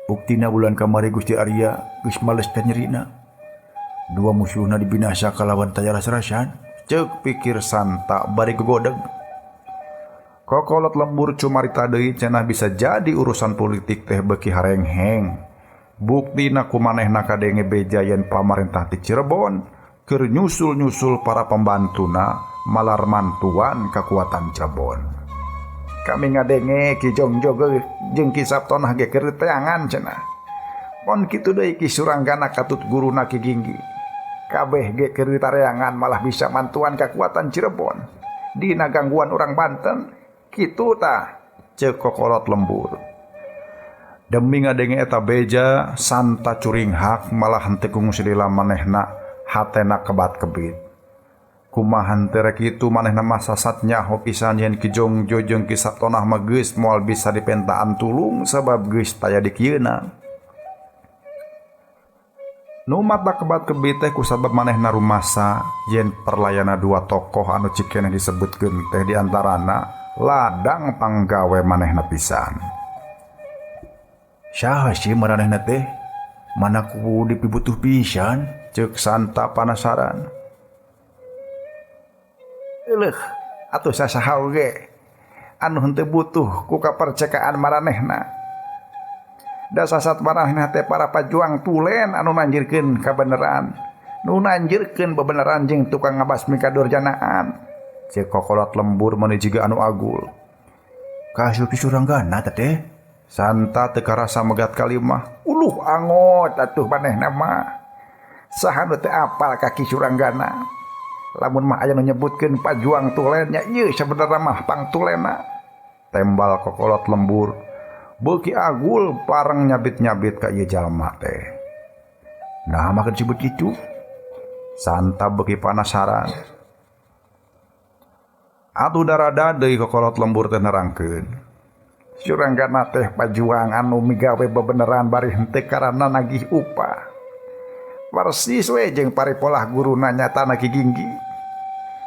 Buktina bulan kamari Gusti Arya geus males ka nyerina. Dua musuhna dibinasa kalawan taya ras-rasan. Ceuk pikir Santa bari gogodeg. Kokolot lembur cumarita deui cenah bisa jadi urusan politik teh beuki harengheng. Buktina ku manehna kadenge beja yen pamarentah ti Cirebon keur nyusul-nyusul para pembantuna malar mantuan kakuatan Cirebon. Kami ngadenge Ki Jongjo jeung Ki Saptonah ge keur teangan cenah. Pon kitu deui Ki Suranggana katut guruna Ki Ginggi. Kabeh ge keur ditareangan malah bisa mantuan kakuatan Cirebon. Dina gangguan urang Banten kitu tah ceuk kokolot lembur. Demi ngadenge eta beja Santa curinghak malah henteu kungsi lila manehna hatena kebat-kebit. Kumaha teh rek kitu manehna mah sasat nyaho pisan yen Ki Jongjo jeung Ki Saptonah mah geus moal bisa dipentaan tulung sabab geus taya dikieuna. Nu mata kebat-kebit teh kusabab manehna rumasa yen perlayana dua tokoh anu cikeneh disebutkeun teh diantarana ladang panggawe manehna pisan. Saha sih maranehna teh? Mana ku dipibutuh pisan? Ceuk Santa panasaran. Euleuh, atuh sasaha oge anu henteu butuh ku kapercekaan maranehna. Da sasat maranehna teh para pajuang tulen anu nanjirkeun kabeneran, nu nanjirkeun bebeneran jeung tukang ngabasmi kadurjanaan. Ceuk kokolot lembur meuni jiga anu agul. Ka Ki Suranggana teh? Santa teu karasa megat kalimah. Uluh angot atuh manehna mah. Saha nu teu apal ka Ki Suranggana? Lamun mah aya nu nyebutkeun pajuang tulen nya ieu sabenerna mah pangtulena. Tembal kokolot lembur. Beuki agul pareng nyabit-nyabit ka ieu jalma teh. Nah mah disebut kitu. Santa beuki panasaran. Atuh darada deui kokolot lembur teh nerangkeun. Suranggana teh pajuang anu migawe bebeneran bari henteu karana nagih upah. Persis we jeung paripolah guruna nyatana Ki Ginggi.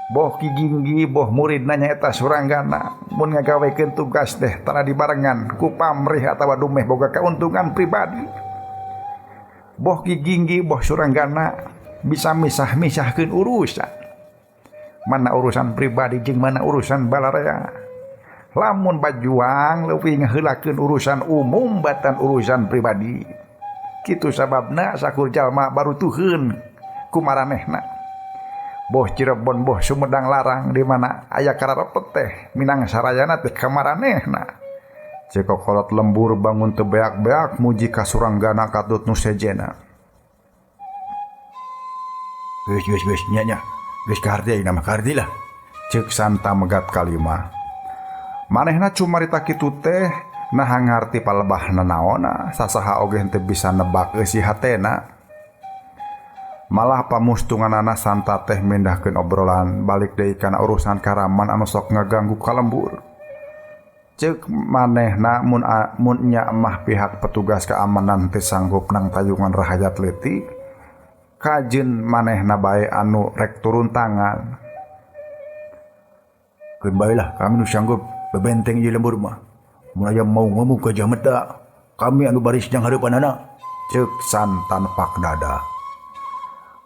Boh Ki Ginggi boh muridna nyaeta Suranggana mun ngagawekeun tugas teh tara dibarengan ku pamrih atawa dumeh boga kauntungan pribadi. Boh Ki Ginggi boh Suranggana bisa misah-misahkeun urusan. Mana urusan pribadi jeung mana urusan balarea. Lamun bajuang leuwih ngaheulakeun urusan umum batan urusan pribadi. Kitu sababna sakur jalma barutuheun ku maranehna. Boh Cirebon boh Sumedang Larang di mana aya kararepet teh minang sarayana teh ka maranehna. Ceuk kokolot lembur bangun teu beak-beak muji ka Suranggana katut nu sejena. Geus geus geus nya nya. Geus kaharti ayeuna mah kaharti lah. Ceuk Santa megat kalimah. Manehna cumarita kitu teh naha ngarti palebahna naonna sasaha oge henteu bisa nebak eusi hatena. Malah pamustunganana Santa teh mindahkeun obrolan balik deui kana urusan karaman anu sok ngaganggu ka lembur. Ceuk manehna mun nya mah pihak petugas keamanan teu sanggup nang tayungan rahayat leutik, kajeun manehna bae anu rek turun tangan. Keun bae lah kami nu sanggup bebenteng ieu lembur mah. Mun aya mau ngomong ka jameta, kami anu baris jang hareupanana. Ceuk Santa nepak dada.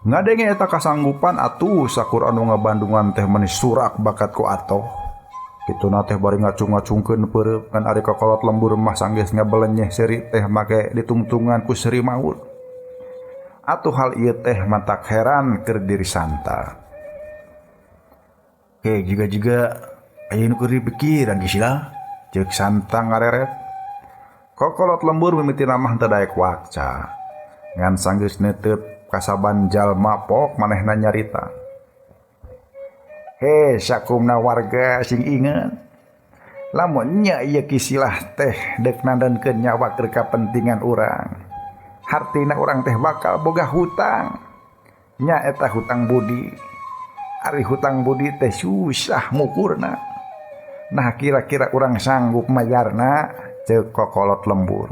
Ngadenge eta kasanggupan atuh sakur anu ngabandungan teh meuni surak bakat ku atoh. Kituna teh bari ngacung-ngacungkeun peureup ngan ari kokolot lembur mah sanggeus ngabelenyeh seuri teh make ditungtungan ku seuri maut. Atuh hal ieu teh matak heran keur diri Santa. Oke, jiga-jiga aya nu keur dipikiran geus lah. Ceuk Santa ngareret. Kokolot lembur mimitina mah teu daek wakca. Ngan sanggeus neuteup kasaban jalma pok manehna nyarita. He sakumna warga sing inget. Lamun nya ieu kisilah teh deuk nandankeun nyawa keur kapentingan urang. Hartina urang teh bakal boga hutang. Nya eta hutang budi. Ari hutang budi teh susah mukurna. Nah kira-kira urang sanggup mayarna? Ceuk kokolot lembur.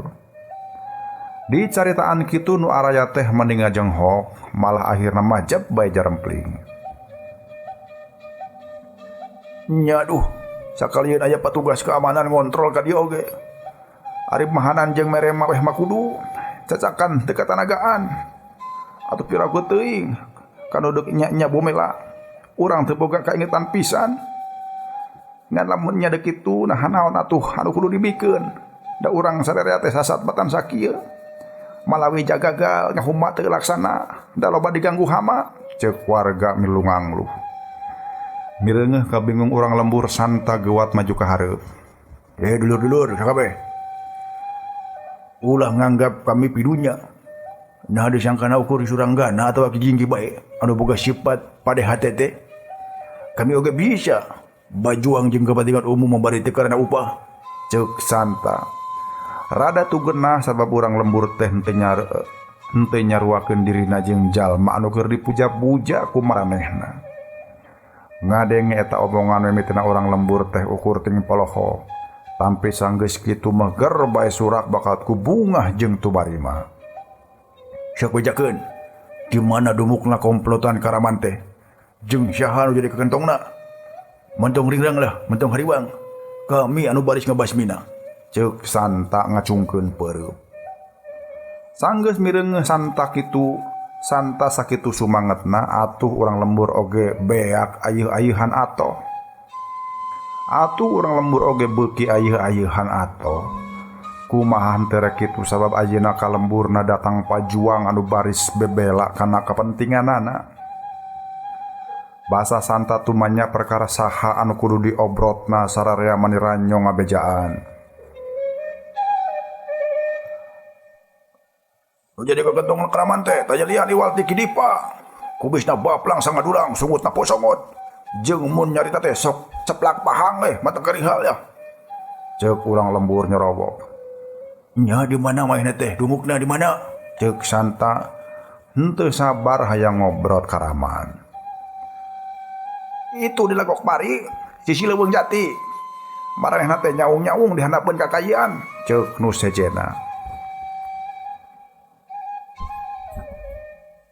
Dicaritaan kitu nu araya teh mending ngajenghok, malah akhirna majab bae jarempling. Nya duh, sakalian aya patugas keamanan ngontrol ka dieu oge. Ari mahanan jeung mere mah weh mah kudu cacakan teu katanagaan. Atuh piraku teuing kanu deuk nya-nya bomela. Urang teu boga kaingetan pisan. Ngan lamun nya deuk kitu nah naon atuh anu kudu dibikeun. Da urang sararea teh sasat batan sakieu. Malawi jagagal ngahuma teu laksana, da loba diganggu hama, ceuk warga milu ngangluh. Mireungeuh kabingung urang lembur Santa geuwat maju ka hareup. Dulur-dulur sakabeh. Ulah nganggap kami pidunya. Nah disangkana ukur suranggana atawa kijinggi bae anu boga sifat pada hate teh. Kami oge bisa bajuang jeung kepentingan umum membari teu karena upah. Ceuk Santa. Rada tugenah sabab urang lembur teh henteu nyaruakeun dirina jeung jalma anu keur dipuja-puja ku maranehna. Ngadenge eta omongan mimitina urang lembur teh ukur ting poloho. Tampi sanggeus kitu mah ger bae surak bakal ku bungah jeung tubarima. Sok bejakeun di mana dumukna komplotan Karaman teh jeung saha nu jadi kekentongna. Mentong ringrang lah, mentong hariwang. Kami anu baris ngabasmina. Ceuk Santa ngacungkeun peureum. Sanggeus mireungeuh Santa kitu, Santa sakitu sumangetna atuh urang lembur oge beak ayeuh-ayeuhan atoh. Atuh urang lembur oge beuki ayeuh-ayeuhan atoh. Kumaha henteu rek kitu sabab ayeuna ka lemburna datang pajuang anu baris bebela kana kepentinganana. Basa Santa tumanya perkara saha anu kudu diobrotna sararea mani ranyo ngabejaan. Nu jadi kekentong Karaman teh tanya lian iwal ti Kidipa. Kubisna baplang sangadulang sungutna posongot. Jeung mun nyarita teh sok ceplak pahang mata kerihal ya. Ceuk urang lembur nyerobok. Nya di mana maehna teh dumukna di mana? Ceuk Santa henteu sabar hayang ngobrol Karaman. Itu di Legok Pari, sisi Leuweung Jati. Maranehna teh nyaung-nyaung di handapeun kakayaan. Ceuk nu sejena.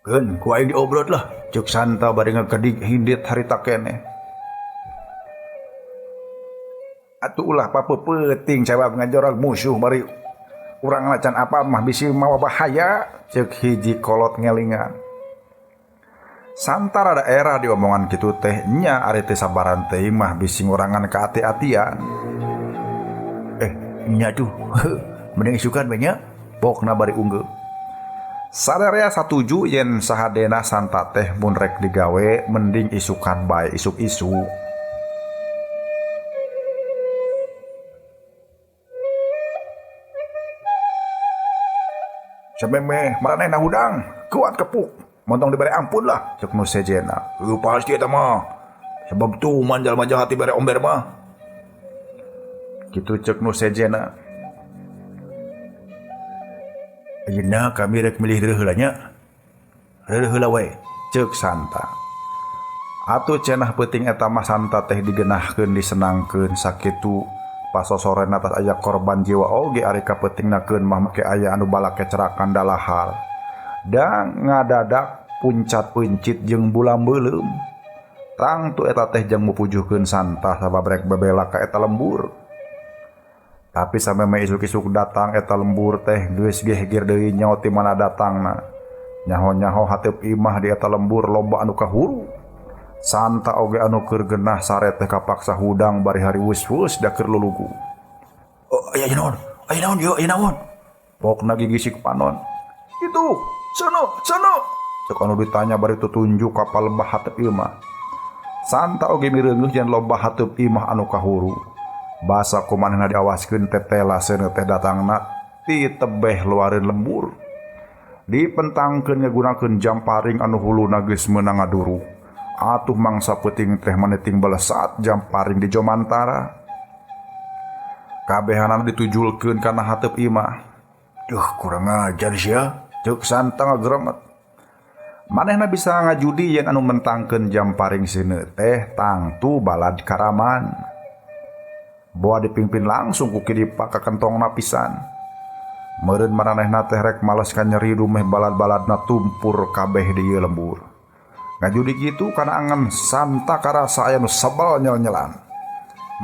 Keun ku aing diobrot lah. Ceuk Santa bari ngagedik hindit harita keneh. Atuh ulah papeupeting sabab ngajorag musuh bari urang lacan apa mah bisi mawa bahaya. Ceuk hiji kolot ngelingan. Santa rada era diomongan kitu teh nya ari teh sabaran teh mah bisi ngurangan kaati-atian. Nya tuh mending isukan we nya pokna bari unggeuh. Sadarea satuju yen sahadena Santa teh mun rek digawe mending isukan bae isuk-isuk. Samemeh maranehna hudang kuat kepuk. Montong dibere ampun lah ceuk nu sejena. Pasti eta mah. Sebab tuman jalma jahat dibere omber mah. Kitu ceuk nu sejena. Ayeuna kami rek milih reureuh heula nya. Reureuh heula we ceuk Santa. Atuh cenah peuting eta mah Santa teh digenahkeun disenangkeun sakitu pasosorena tas aya korban jiwa oge ari kapeutingnakeun mah make aya anu balake cerakan dalahal. Dan ngadadak puncat pencit jeung bulam beuleum. Tangtu eta teh jang mupujuhkeun Santa sabab rek bebela ka eta lembur. Tapi sameme isuk-isuk datang eta lembur teh geus gehgir deui nyaho ti mana datangna. Nyaho-nyaho hateup imah di eta lembur loba anu kahuru. Santa oge anu keur genah sare teh kapaksa hudang bari hariwus-wus da keur lulugu. Oh, aya naon? Aya naon ieu? Aya naon? Pokna gigisik panon. Itu, sono, sono. Cek anu ditanya bari tutunjuk ka palebah hateup imah. Santa oge mireungeuh yen loba hateup imah anu kahuru. Basa kumanehna diawaskeun tetela seuneu teh datangna ti tebeh luareun lembur. Dipentangkeun ngagunakeun jamparing anu huluna geus meunang ngaduru. Atuh mangsa peuting teh maneting belesat jamparing di jomantara. Kabehanana ditujulkeun kana hateup imah. Duh, kurang ajar sia. Ceuk Santa ngageremet. Manehna bisa ngajudi yen anu mentangkeun jamparing seuneu teh tangtu balad Karaman. Boa dipimpin langsung ku Kidipa ka kentongna pisan. Meureun maranehna teh rek males ka nyeri dumeh balad-baladna tumpur kabeh di ieu lembur. Ngajudi kitu kana angan Santa karasa aya nu sebel nyel-nyelan.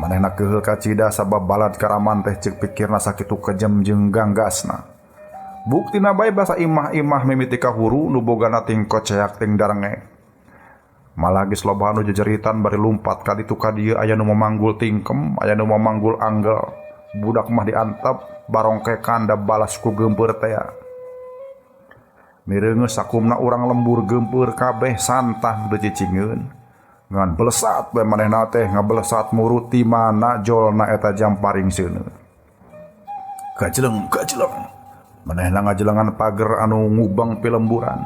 Manehna keuheul kacida sabab balad Karaman teh ceuk pikirna sakitu kejem jeung ganggasna. Buktina bae basa imah-imah mimiti kahuru nu bogana ting koceak ting darenge. Malah geus loba anu jejeritan bari lumpat ka ditu ka dieu aya nu mamanggul tingkem, aya nu mamanggul anggel. Budak mah diantep barongkekan da balas ku geumpeur tea. Mireungeus sakumna urang lembur geumpeur kabeh santah teu cicingeun. Ngan belesat bae manehna teh ngabelesat murut ti mana jolna eta jamparing seuneu. Gajeleng, gajeleng. Manehna ngajelengan pager anu ngubang pilemburan.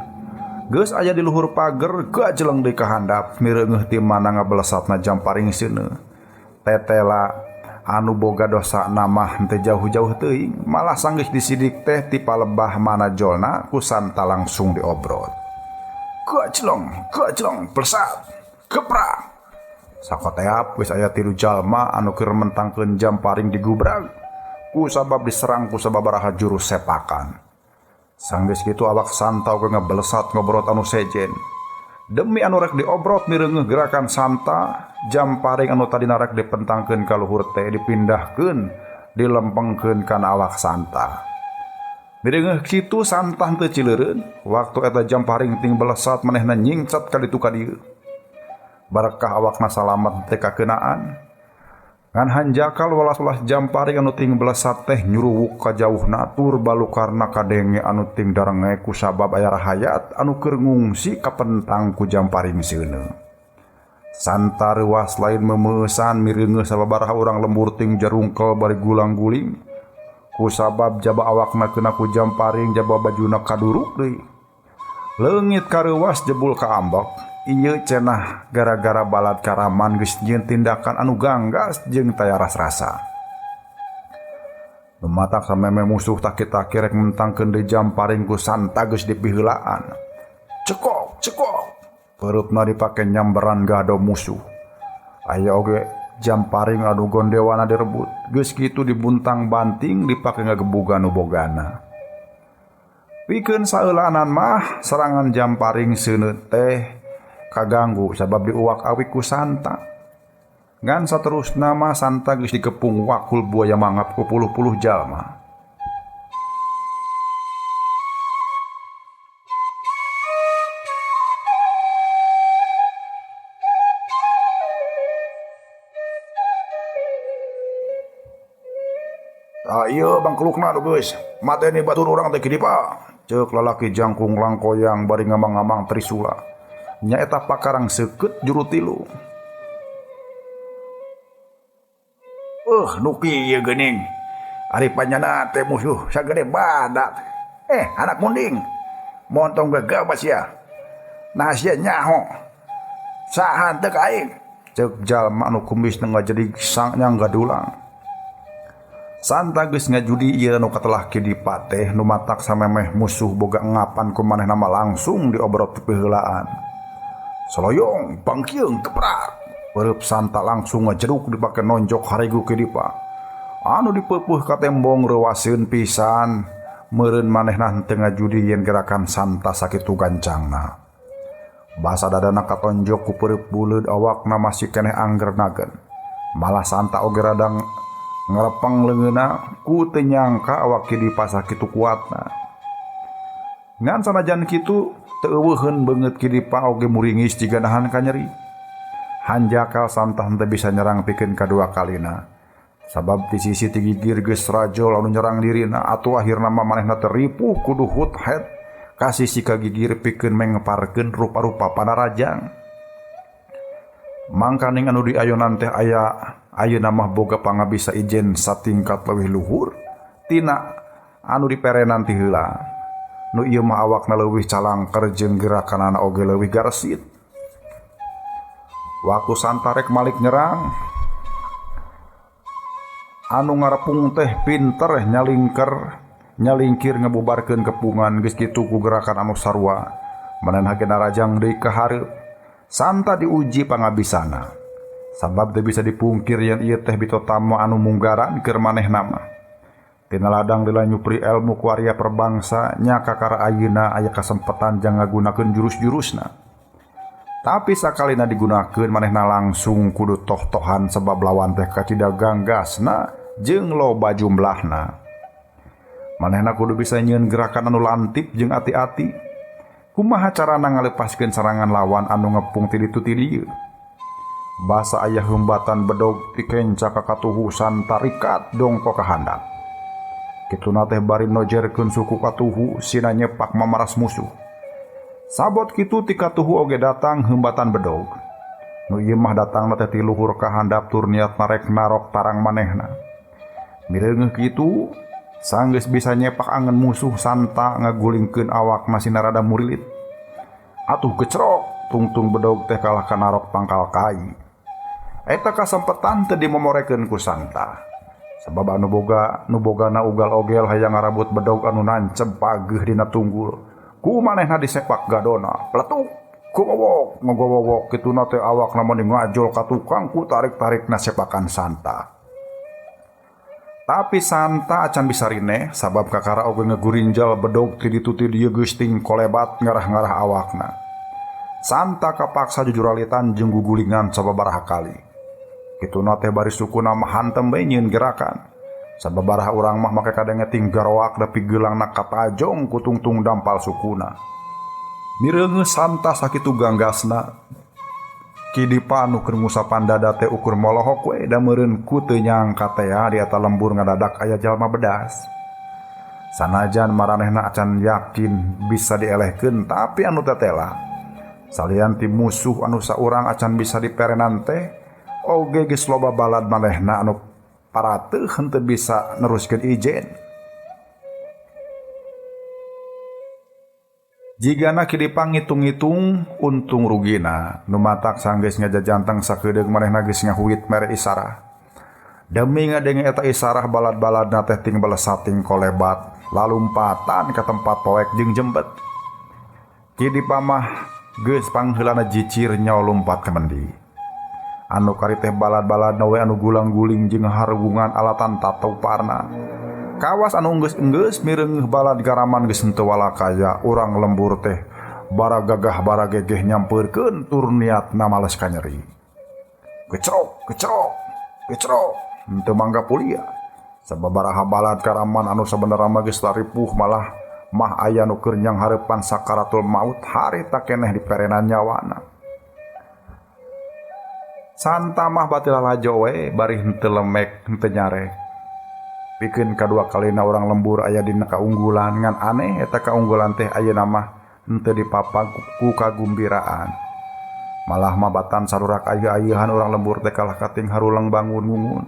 Geus aya di luhur pager gajeleng deui ka handap mireungeuh ti mana ngabelesatna jamparing seuneu. Tetela anu boga dosa mah henteu jauh-jauh teuing, malah sanggeus disidik teh ti palebah mana jolna ku Santa langsung diobrot. Gajeleng, gajeleng, belesat, geprak. Sakoteap geus aya 3 jalma anu keur mentangkeun jamparing digubrag. Ku sabab diserang ku sababaraha jurus sepakan. Sanggeus kitu awak Santa oge ngebelesat ngobrot anu sejen. Demi anu rek diobrot mireungeuh gerakan Santa, jamparing anu tadina rek dipentangkeun ka luhur teh dipindahkeun, dilempengkeun kana awak Santa. Mireungeuh kitu Santa henteu cileureun, waktu eta jamparing ting belesat manehna nyingcat ka ditu ka dieu. Barakah awakna salamat teh kakeunaan. Ngan hanjakal welas-welas jamparing anu ting belesat teh nyuruwuk ka jauhna tur balukarna kadenge anu ting darenge ku sabab aya rahayat anu keur ngungsi kapentang ku jamparing seuneu. Santa reuas lain memeusan mireungeuh sababaraha urang lembur ting jarungkel bari gulang-guling ku sabab jaba awakna kena ku jamparing jaba bajuna kaduruk deui. Leungit kareuwas jebul ka ambek. Ieu cenah gara-gara balad karaman geus nyieun tindakan anu ganggas jeung taya ras-rasa. Nu matak sameme musuh taki-taki rek mentangkeun deui jamparing ku Santa geus dipiheulaan. Cekok, cekok. Pereupna dipake nyamberan gado musuh. Aya oge jamparing anu gondewana direbut. Geus kitu dibuntang-banting dipake ngagebugan nu bogana. Pikeun saeulanan mah serangan jamparing seuneu teh kaganggu sabab diuwak-awik ku Santa. Ngan saterusna mah Santa geus dikepung wakul buaya mangap ku puluh-puluh jalma. Ah ieu bangkelukna tuh geus. Mateni batur urang teh kidipa. Ceuk lalaki jangkung langkoyang bari ngamang-ngamang trisula. Nyaeta pakarang seukeut juru tilu. Nu kieu geuning. Ari panyana teh musuh sagede badak. Anak munding. Montong gagabas sia. Nah sia nyaho. Saha teu ka aing? Ceuk jalma anu kumisna ngajadi sangnya gadulang. Santa geus ngajudi ieu nu katelah kidipa teh nu matak samemeh musuh boga ngapan ku manehna mah langsung diobrot piheulaan. Soloyong, bangkieung, keprak. Pereup Santa langsung ngejeruk dipake nonjok harigu kidipa. Anu dipeupuh ka tembong reuaseun pisan, meureun manehna henteu ngajudi yen gerakan Santa sakitu gancangna. Basa dadana katonjok ku pereup buleud awakna masih keneh anggernageun. Malah Santa oge rada ngerepeng leungeunna ku teu nyangka awak kidipa sakitu kuatna. Ngan sanajan kitu teu eueuheun beungeut kidipa oge muringis jiga nahan kanyeri. Hanjakal Santa henteu bisa nyerang pikeun kadua kalina. Sabab ti sisi ti gigir geus rajol anu nyerang dirina atuh akhirna mah manehna teh ripuh kudu hut head ka sisi ka gigir pikeun mengparkeun rupa-rupa panarajang. Mangkaning anu diayonan teh aya ayeuna mah boga pangabisa ijen satingkat leuwih luhur tina anu diperenan ti heula. Nu ieu mah awakna leuwih calangker jeung gerakanana oge leuwih garsit. Waktu Santa rek malik nyerang, anu ngarepung teh pinter nyalingkir ngebubarkeun kepungan geus kitu ku gerakan anu sarua. Manehna ge narajang deui ka hareup. Santa diuji pangabisana. Sabab teu bisa dipungkir yen ieu teh bitotama anu munggaran keur manehna mah. Tina ladang lila nyupri elmu ku Arya Perbangsa nya kakara ayeuna aya kasempetan jang ngagunakeun jurus-jurusna. Tapi sakalina digunakeun manehna langsung kudu toh-tohan sebab lawan teh kacida ganggasna jeung loba jumlahna. Manehna kudu bisa nyieun gerakan anu lantip jeung ati-ati. Kumaha carana ngalepaskeun serangan lawan anu ngepung ti ditu ti dieu? Basa aya heumbatan bedog ti kenca ka katuhu Santa rikat dongko ka handap. Kituna teh bari nojerkeun suku katuhu sina nyepak mamaras musuh. Sabot kitu ti katuhu oge datang heumbatan bedog. Nu ieu mah datangna teh ti luhur ka handap tur niat narek narok tarang manehna. Mireungeuh kitu sanggeus bisa nyepak angen musuh Santa ngagulingkeun awakna sina rada murilit. Atuh gecrok tungtung bedog teh kalah ka narok tangkal kai. Eta kasempetan teu dimomorekeun ku Santa. Sabab anu boga nu bogana ugal ogel hayang ngarabut bedog anu nancep pageuh dina tunggul. Ku manehna disepak gadona, pletuk, kuwowok, ngogowowok kituna teh awakna meni ngajol ka tukang ku tarik-tarikna sepakan Santa. Tapi Santa acan bisa rineh sabab kakara oge ngegurinjal bedog ti ditu ti dieu geus ting kolebat ngarah-ngarah awakna. Santa kapaksa jujuralitan jeung gugulingan sababaraha kali. Kituna teh bari sukuna mah hantem bae nyieun gerakan. Sababaraha urang mah make kadenge ting garoak nepi geulangna katajong ku tungtung dampal sukuna. Mireungeuh Santa sakitu ganggasna. Kidipa anu keur ngusapan dada teh ukur molohok we da meureun ku teu nyangka tea di eta lembur ngadadak aya jalma bedas. Sanajan maranehna acan yakin bisa dielehkeun tapi anu tetela. Salian ti musuh anu saurang acan bisa diperenan teh oge geus loba balad manehna anu parateuh henteu bisa neruskeun ijen. Jigana kidipa ngitung-ngitung untung rugina, nu matak sanggeus ngajajanteng sakedeung manehna geus ngahuit mere isarah. Demi ngadenge eta isarah balad-baladna teh ting belesating kolebat, lalumpatan ka tempat poek jeung jembet. Kidipa mah geus pangheulana jicir nyawa lumpat ka mendi. Anu kari teh balad-baladna we anu gulang-guling jeung hargungan alatan tatoparna. Kawas anu enggeus-enggeus mireungeuh balad garaman geus henteu walakaya urang lembur teh baragagah baragegeh nyampeurkeun tur niatna males kanyeri. Gecrok, gecrok, gecrok henteu mangga pulia. Sababaraha balad karaman anu sabenerna mah geus laripuh malah mah aya nu keur nyanghareupan sakaratul maut harita keneh diperenan nyawana. Santa mah batil lalajo we bari henteu lemek henteu nyarek. Pikeun kadua kalina urang lembur aya dina kaunggulan ngan aneh eta kaunggulan teh ayeuna mah henteu dipapag ku kagumbiraan. Malah mah batan sarurak aya-ayahan urang lembur teh kalah kating harulang bangun ngungun.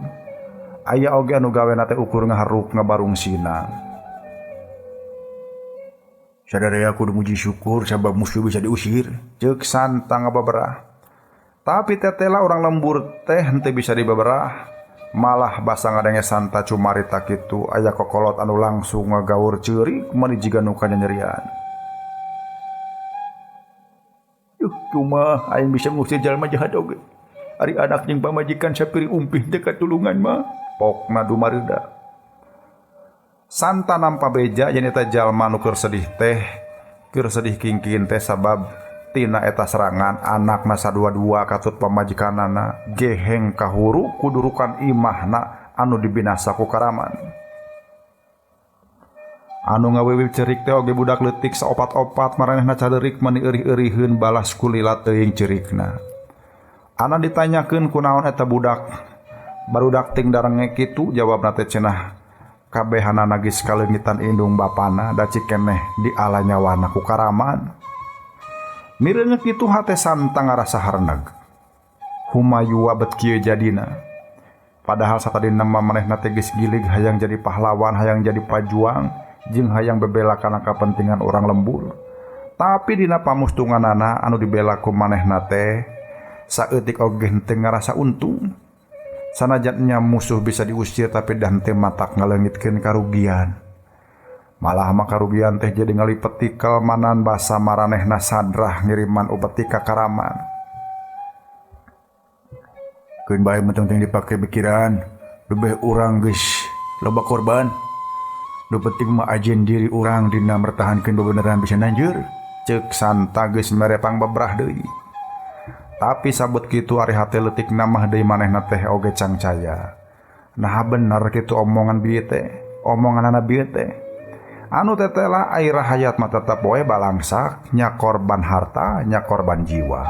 Aya oge anu gawena teh ukur ngaharuk ngabarung sina. Sadaraya kudu muji syukur sabab musuh bisa diusir. Ceuk Santa ngababerah. Tapi tetela urang lembur teh henteu bisa dibaberah. Malah basa ngadenge Santa cumarita kitu aya kokolot anu langsung ngagaur ceurik meuni jiga nu kanyanyerian. Yuh, cuma aing bisa ngusir jalma jahat oge. Ari anak jeung pamajikan sapiri umpih teh katulungan mah. Pokna dumareuda. Santa nampa beja yen eta jalma nu keur sedih teh, keur sedih kingkin teh sabab tina eta serangan anakna sadua-dua katut pamajikanana geheng kahuru kudurukan imahna anu dibinasa ku karaman. Anu ngawiwib cerik teh oge budak leutik saopat-opat maranehna caderik mani eurih-euriheun balas kulila teuing cerikna. Ana ditanyakeun kunaon eta budak barudak ting darenge kitu jawabna teh cenah kabehanana geus kaleungitan indung bapana da cikeneh diala nyawana ku karaman. Mireungeuh kitu hate Santa ngarasa harneg. Humayua bet kieu jadina. Padahal satadina mah manehna teh geus gilig hayang jadi pahlawan, hayang jadi pajuang, jeung hayang bebela kana kapentingan urang lembur. Tapi dina pamustunganana anu dibela ku manehna teh saeutik oge henteu ngarasa untung. Sanajan nya musuh bisa diusir tapi dah henteu matak ngaleungitkeun karugian. Malah mah karugian teh jadi ngalipet tikel manan basa maranehna sadrah ngiriman upeti ka karaman. Keun bae mah tong dipake pikiran, leuwih urang geus loba korban. Nu penting mah ajen diri urang dina mertahankeun bebeneran bisa nanjeur. Ceuk Santa geus mere pangbebrah deui. Tapi sabut kitu ari hate leutikna mah deui manehna teh oge cangcaya. Nah bener kitu omongan bieu teh, omonganana bieu teh. Anu tetela ai rahayat mah tetep we balangsak nya korban harta nya korban jiwa.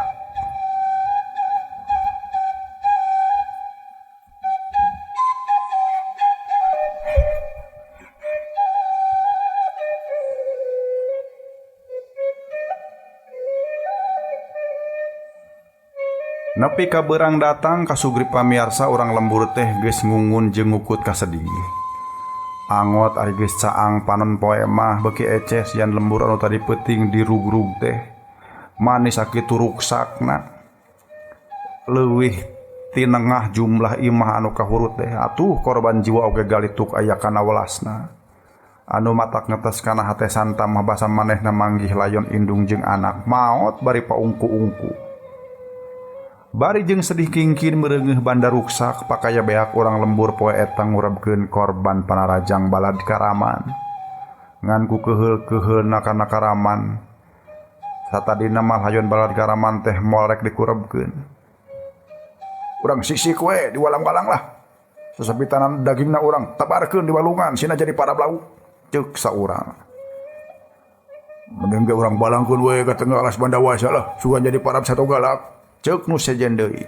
Nepi ka beurang datang kasugri pamiarsa urang lembur teh geus ngungun jeung ngukut kasedih. Angot ari geus caang panon poe mah beuki eces yan lembur anu tadi peuting dirugrug teh. Manis sakitu ruksakna. Leuwih tinengah jumlah imah anu kahurut teh atuh korban jiwa oge galituk aya kana welasna. Anu matak ngetes kana hate Santa mah basa manehna manggih layon indung jeung anak maot bari paungku-ungku. Bari jeung sedih kingkin mereungeuh banda ruksak pakaya beak urang lembur poe eta ngurebkeun korban panarajang balad karaman. Ngan ku keuheul-keuheulna kana karaman. Satadina mah layon balad karaman teh moal rek dikurebkeun. Urang sisik we diwalang-walang lah. Sasapitanan dagingna urang tabarkeun di walungan sina jadi parab lauk. Ceuk saurang. Mending ge urang balangkeun we ka tengah alas Bandawasa lah, sugan jadi parab satu galak. Ceuk nu sejen deui.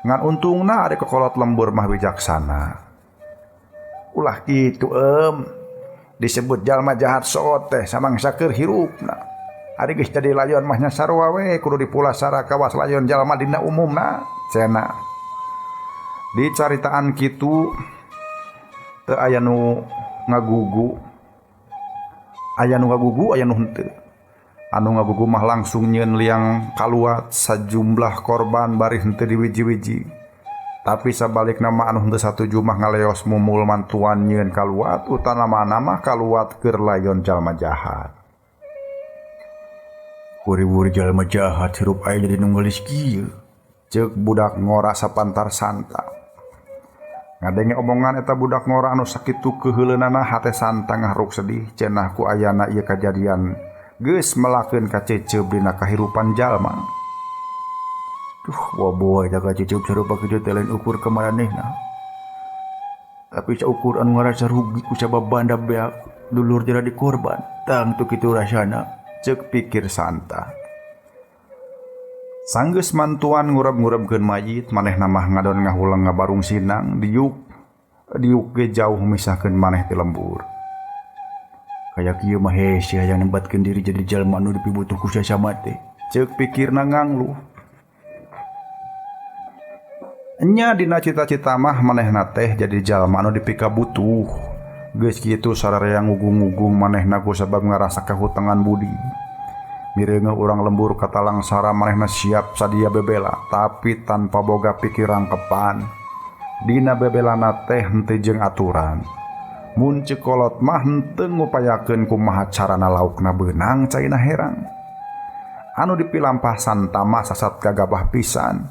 Ngan untungna ari kokolot lembur mah wijaksana. Ulah kitu em. Disebut jalma jahat soot teh samangsa keur hirupna. Ari geus jadi layon mah nya sarua we kudu dipulasara kawas layon jalma dina umumna cenah. Dicaritaan kitu teu aya nu ngagugu. Aya nu ngagugu aya nu henteu. Anu ngagugu mah langsung nyeun liang kaluat sajumlah korban bari henteu diwiji-wiji. Tapi sabalikna mah anu henteu satuju mah ngaleos mumul mantuan nyeun kaluat utamana mah kaluat keur layon jalma jahat. Wuri-wuri jalma jahat hirup aing jadi nu ngeulis kieu. Ceuk budak ngora sapantar Santa. Ngadenge omongan eta budak ngora anu sakitu keuheuleunana hate Santa ngahruk sedih cenah ku ayana ieu kajadian geus melakeun kaceceup dina kahirupan jalma. Duh, boboy da kaceceup sarupa kitu teh lain ukur ka maranehna. Tapi saukur anu ngarasa rugi ku sabab banda beak dulur jadi korban, tangtu kitu rasana. Ceuk pikir Santa. Sanggeus mantuan ngureb-ngurebkeun mayit manehna mah ngadon ngahuleng ngabarung sinang diuk diuk ge jauh misahkeun maneh ti lembur. Kaya kieu mah hese hayang nembatkeun diri jadi jalma anu dipibutuh ku sasama teh. Ceuk pikirna ngangluh. Nya dina cita-cita mah manehna teh jadi jalma anu dipikabutuh. Geus kitu sararea ngugung-ngugung manehna ku sabab ngarasa kahutangan budi. Mireungeuh urang lembur katalangsara manehna siap sadia bebela tapi tanpa boga pikiran kepan. Dina bebelana teh henteu jeung aturan. Mun ceuk kolot mah henteu ngupayakeun kumaha carana laukna beunang caina herang. Anu dipilampah Santa mah sasat gagabah pisan.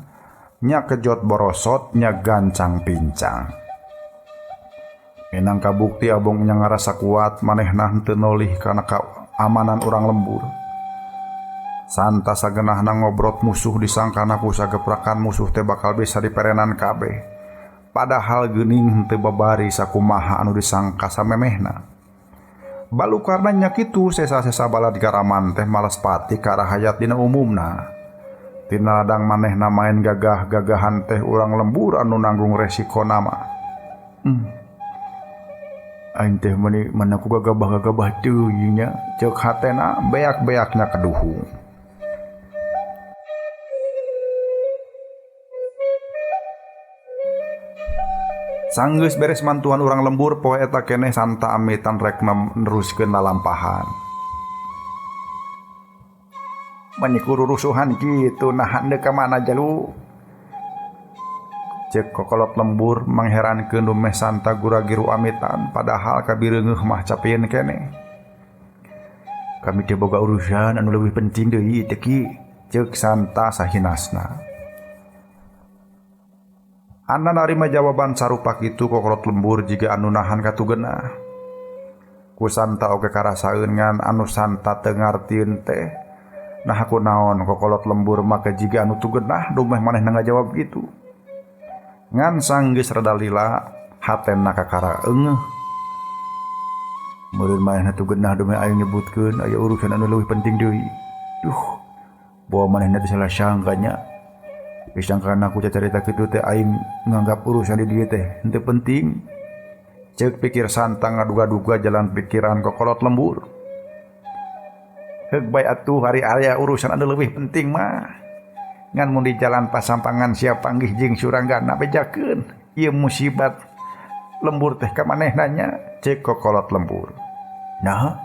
Nya kejot borosot nya gancang pincang. Menang kabukti abong nya ngarasa kuat manehna henteu nolih kana kaamanan urang lembur. Santa sagenahna ngobrot musuh disangkana ku sageprakan musuh teh bakal bisa diperenan kabeh. Padahal geuning henteu babari sakumaha anu disangka samemehna. Balukarna nya kitu sesa-sesa balad garaman teh malas pati ka rahayat dina umumna. Tina ladang manehna main gagah-gagahan teh urang lembur anu nanggung resikona mah. Aing teh meuni mana ku gagabah-gagabah teuing nya. Ceuk hatena beak-beakna kaduhung. Sanggeus beres mantuan urang lembur poe eta keneh Santa amitan rek neruskeun lalampahan. Mani kururusuhan kitu nahan deuk ka mana jalu. Ceuk kokolot lembur mangherankeun dumeh Santa gura-giru amitan padahal kabireungeuh mah capieun keneh. Kami teh boga urusan anu leuwih penting deui teh ki. Ceuk Santa sahinasna. Anda narima jawaban sarupa kitu kokolot lembur jiga anu nahan katugenah. Ku Santa oge karasaeun ngan anu Santa teu ngartieun teh. Nah aku naon kokolot lembur make jiga anu tugenah dumeh manehna ngajawab kitu. Ngan sanggeus rada lila hatena kakara eungeuh. Meureun manehna teu genah dumeh aing nyebutkeun aya urusan anu leuwih penting deui. Duh, bawa manehna teh salah sangka nya. Disangkana ku cacarita kitu teh aing nganggap urusan di dieu teh henteu penting. Ceuk pikir Santa ngaduga-duga jalan pikiran kokolot lembur. Heug bae atuh ari aya urusan anu leuwih penting mah. Ngan mun di jalan pasampangan sia panggih jeung Suranggana bejakeun ieu musibat lembur teh ka manehna nya, ceuk kokolot lembur. Naha?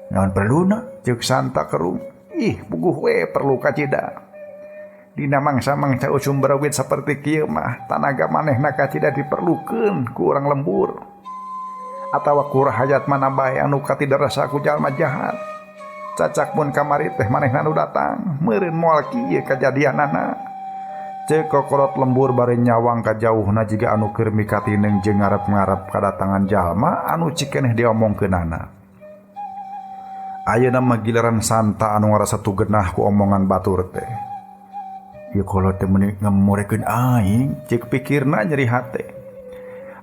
Naon perluna? Ceuk Santa kerung. Ih, puguh we perlu kacida. Dina mangsa-mangsa usum barawit saperti kieu mah tanaga manehna kacida diperlukeun ku urang lembur. Atawa ku rahayat mana bae anu katida rasa ku jalma jahat. Cacak mun kamari teh manehna nu datang, meureun moal kieu kajadianana. Ceuk kokolot lembur bari nyawang ka jauhna jiga anu keur mikatineng jeung ngarep-ngarep kadatangan jalma anu cikeneh diomongkeunana. Ayeuna mah giliran Santa anu ngarasa tugenah ku omongan batur teh. Ieu kolot teh meuni ngamorekeun aing, ceuk pikirna nyeri hate.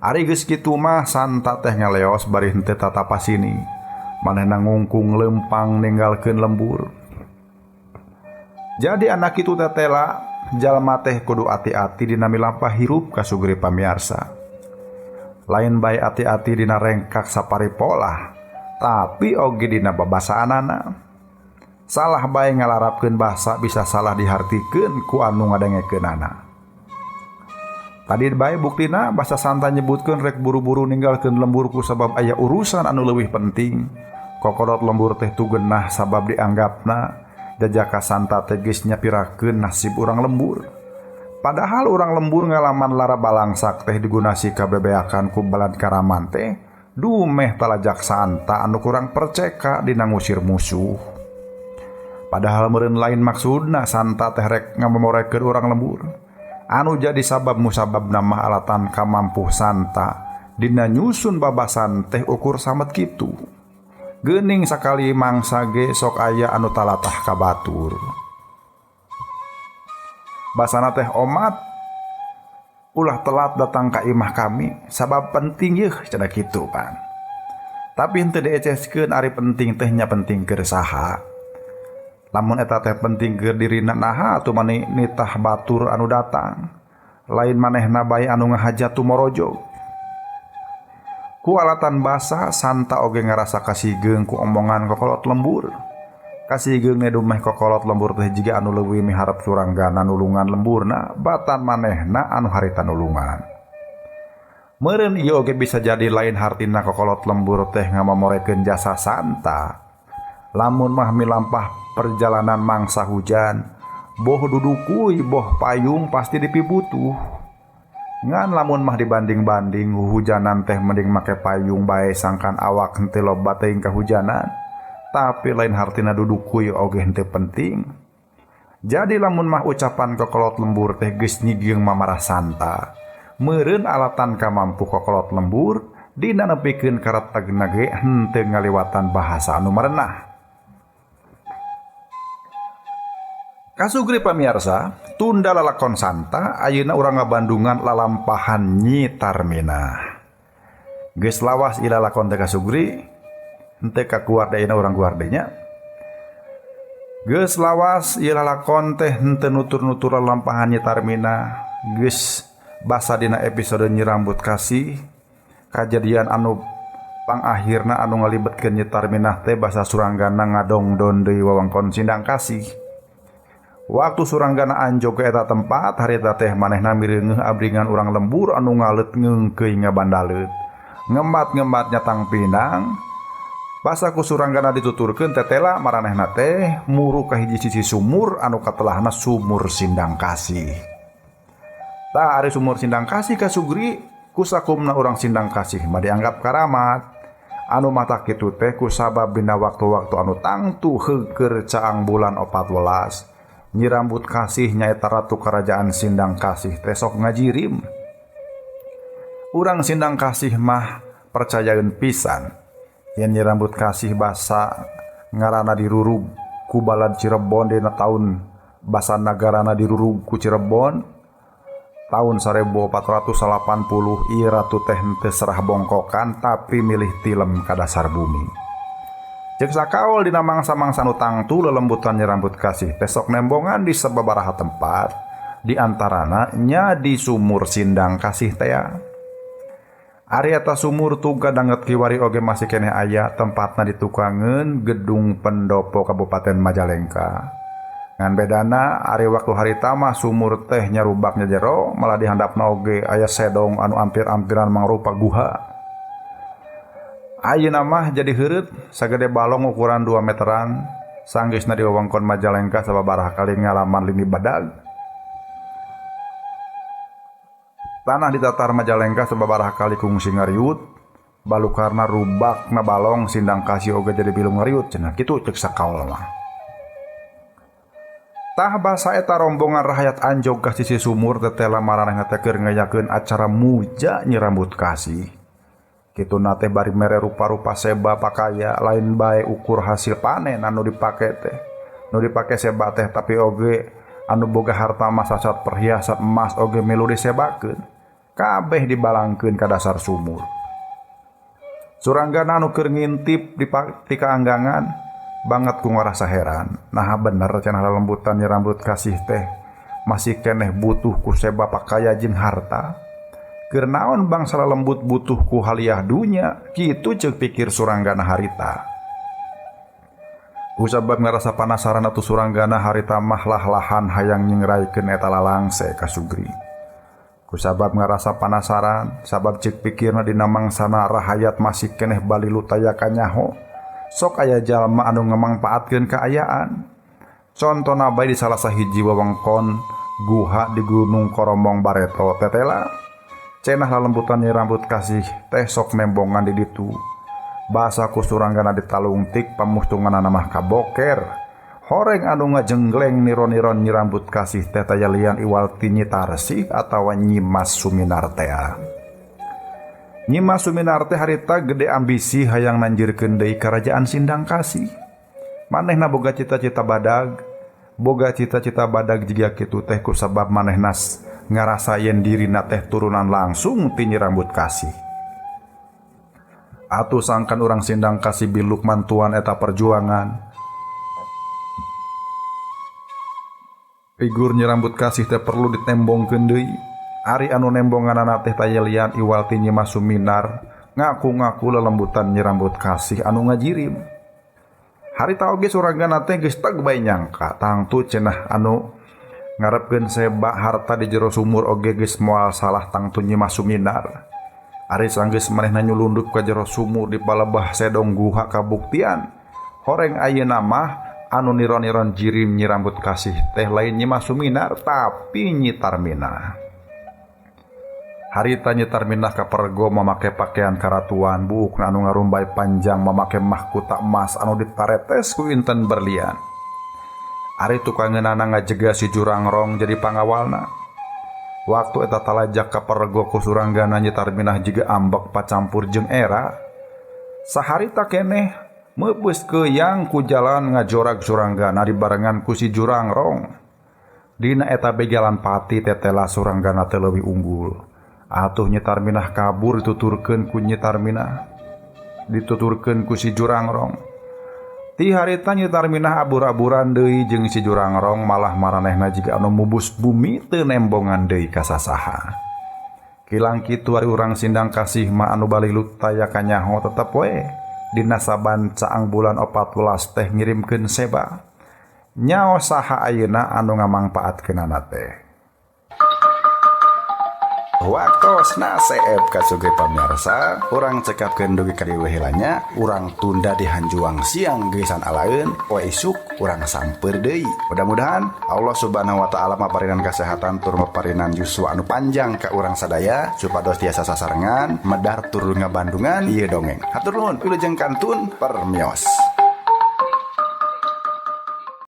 Ari geus kitu mah Santa teh ngaleos bari henteu tatapasini. Manehna ngungkung lempang ninggalkeun lembur. Jadi anak itu tetela jalma teh kudu ati-ati dina milampah hirup kasugri pamiarsa. Lain bae ati-ati dina rengkak sapari polah, tapi oge dina babasaanana. Salah bae ngalarapkeun basa bisa salah dihartikeun ku anu ngadengekeunana. Tadi bae buktina basa Santa nyebutkeun rek buru-buru ninggalkeun lembur ku sabab aya urusan anu leuwih penting. Kokolot lembur teh tugenah sabab dianggapna jajaka Santa teh geus nyapirakeun nasib urang lembur. Padahal urang lembur ngalaman lara balangsak teh digunasi kabebeakan ku balad karaman teh dumeh talajak Santa anu kurang perceka dina ngusir musuh. Padahal meureun lain maksudna Santa teh rek ngamemorekeun urang lembur. Anu jadi sabab musababna mah alatan kamampuh Santa dina nyusun babasan teh ukur samet kitu. Geuning sakali mangsa ge sok aya anu talatah ka batur. Basana teh omat ulah telat datang ka imah kami sabab penting yeuh cenah kitu pan. Tapi henteu dieceskeun ari penting teh nya penting keur saha. Lamun eta teh penting keur dirina naha atuh mani nitah batur anu datang. Lain manehna bae anu ngahajat tumorojo. Ku alatan basa Santa oge ngarasa kasigeung ku omongan kokolot lembur. Kasigeung dumeh kokolot lembur teh jiga anu leuwih miharep Suranggana nulungan lemburna batan manehna anu harita nulungan. Meureun ieu oge bisa jadi lain hartina kokolot lembur teh ngamamorekeun jasa Santa. Lamun mah milampah perjalanan mangsa hujan, boh dudukui boh payung pasti dipibutuh. Ngan lamun mah dibanding-banding hujanan teh mending make payung bae sangkan awak henteu loba teuing kahujanan. Tapi lain hartina dudukui oge henteu penting. Jadi lamun mah ucapan kokolot lembur teh geus nyigieung mamarah Santa. Meureun alatan kamampu kokolot lembur dina nepikeun karetegna ge henteu ngaliwatan bahasa anu marenah. Kasugri pamiarsa, tunda lalakon Santa ayeuna urang ngabandungan lalampahan Nyi Tarminah. Geus lawas ieu lalakon teh kasugri, henteu kakuar da ayeuna urang guar deui nya. Geus lawas ieu lalakon teh henteu nutur-nutur lalampahan Nyi Tarminah, geus basa dina episode Nyi Rambut Kasih, kajadian anu pangakhirna anu ngalibetkeun Nyi Tarminah teh basa Suranggana ngadongdon deui wewengkon Sindang Kasih. Waktu Suranggana anjog ke eta tempat harita teh manehna mireungeuh abringan urang lembur anu ngaleut ngeungkeuy ngabandaleut. Ngembat-ngembat nyatang pinang. Basa ku Suranggana dituturkeun tetela maranehna teh muru ka hiji sisi sumur anu katelahna sumur Sindang Kasih. Tah ari sumur Sindang Kasih kasugri ku sakumna urang Sindang Kasih mah dianggap karamat. Anu mata kitu teh ku sabab dina waktu-waktu anu tangtu heukeur caang bulan 14. Nyi Rambut Kasih nyaeta ratu kerajaan Sindang Kasih teh sok ngajirim. Urang Sindang Kasih mah percayaeun pisan yen Nyi Rambut Kasih basa ngaranna dirurug ku balad Cirebon dina taun basa nagarana dirurug ku Cirebon. Taun 1480 ieu ratu teh henteu serah bongkokan tapi milih tilem ka dasar bumi. Ceuk sakaol dina mangsa-mangsa nu tangtu lelembutan Nyi Rambut Kasih teh sok nembongan di sababaraha tempat, di antarana nya di sumur Sindang Kasih tea. Ari eta sumur tuga danget kiwari oge masih keneh aya tempatna ditukangeun gedung pendopo Kabupaten Majalengka. Ngan bedana ari waktu harita mah sumur teh nyarubaknya jero malah dihandapna oge aya sedong anu ampir-ampiran mangrupa guha. Ayeuna mah jadi heureut sagede balong ukuran 2 meteran sanggeusna di wewengkon Majalengka sababaraha kali ngalaman lini badag. Tanah di tatar Majalengka sababaraha kali kungsi ngariut balukarna rubakna balong Sindang Kasih oge jadi bilung ngariut cenah kitu ceuk sakaol mah. Tah basa eta rombongan rahayat anjog ka sisi sumur tetela maranehna teh keur ngayakeun acara muja Nyi Rambut Kasih. Kituna teh bari mere rupa-rupa seba pakaya lain bae ukur hasil panen anu dipake teh. Nu dipake seba teh tapi oge anu boga harta mah sasat perhiasan emas oge milu disebakeun. Kabeh dibalangkeun ka dasar sumur. Suranggana anu keur ngintip di kaanggangan banget ku ngarasa heran. Naha bener cenah lelembutan Nyi Rambut Kasih teh masih keneh butuh ku seba pakaya jeung harta. Keur naon bangsa lelembut butuh ku haliah dunya, kitu ceuk pikir Suranggana harita. Kusabab ngarasa panasaran atuh Suranggana harita mah lah-lahan hayang nyingraikeun eta lalangse ka Sugri. Kusabab ngarasa panasaran, sabab ceuk pikirna dina mangsana rahayat masih keneh balilu taya kanyaho. Sok aya jalma anu ngamangpaatkeun kaayaan. Contona bae di salah sahiji wewengkon guha di Gunung Koromong Bareto tetela. Cenah lalembutan Nyi Rambut Kasih teh sok nembongan di ditu. Basa ku Suranggana ditalungtik pamustunganana mah kaboker. Horeng anu ngajenggleng niron-niron Nyi Rambut Kasih teh taya lian iwal ti Nyi Tarsih atawa Nyi Mas Suminartea. Nyi Mas Suminar teh harita gede ambisi hayang nanjirkeun deui karajaan Sindang Kasih. Manehna boga cita-cita badag, boga cita-cita badag jiga kitu teh kusabab manehna ngarasa yen dirina teh turunan langsung ti Nyi Rambut Kasih. Atuh sangkan urang Sindang Kasih biluk mantuan eta perjuangan. Figur Nyi Rambut Kasih teh perlu ditembongkeun deui. Ari anu nembonganana teh taya lian iwal ti Nyi Mas Suminar ngaku-ngaku lelembutan Nyi Rambut Kasih anu ngajirim. Harita oge Suranggana teh geus teg bae nyangka tangtu cenah anu ngarepkeun seba harta di jero sumur oge geus moal salah tangtu Nyi Mas Suminar. Ari sanggeus manehna nyulundup ka jero sumur di palebah sedong guha kabuktian. Horeng ayeuna mah anu niron-niron jirim Nyi Rambut Kasih teh lain Nyi Mas Suminar tapi Nyi Tarminah. Harita Nyi Tarminah kapergo mamake pakaian karatuan buukna anu ngarumbay panjang mamake mahkota emas anu ditaretes ku inten berlian. Ari tukangeunana ngajega si Jurangrong jadi pangawalna. Waktu eta talajak kapergo ku Suranggana Nyi Tarminah jiga ambek pacampur jeung era. Saharita keneh meupeus keuyang ku jalan ngajorag Suranggana dibarengan ku si Jurangrong. Dina eta begalan pati tetela Suranggana teh leuwih unggul. Atuh Nyi Tarminah kabur dituturkeun ku Nyi Tarminah, dituturkeun ku si Jurangrong. Ti harita Nyi Tarminah abur-aburan deui jeung si Jurangrong malah maranehna jiga anu mubus bumi teu nembongan deui ka sasaha. Kilang kitu ari urang Sindang Kasih mah anu balilu taya kanyaho tetep we dina saban caang bulan 14 teh ngirimkeun seba. Nyao saha ayeuna anu ngamangpaatkeunana teh. Waktosna seep kasuge pamirsa, urang cekapkeun dugi ka dieu heula nya, urang tunda di hanjuang siang geusan alaeun, poe isuk urang samper deui. Mudah-mudahan Allah Subhanahu wa taala maparinan kesehatan tur maparinan yuswa anu panjang ka urang sadaya supados tiasa sasarengan medar tur ngabandungan ieu dongeng. Hatur nuhun wilujeng kantun permios.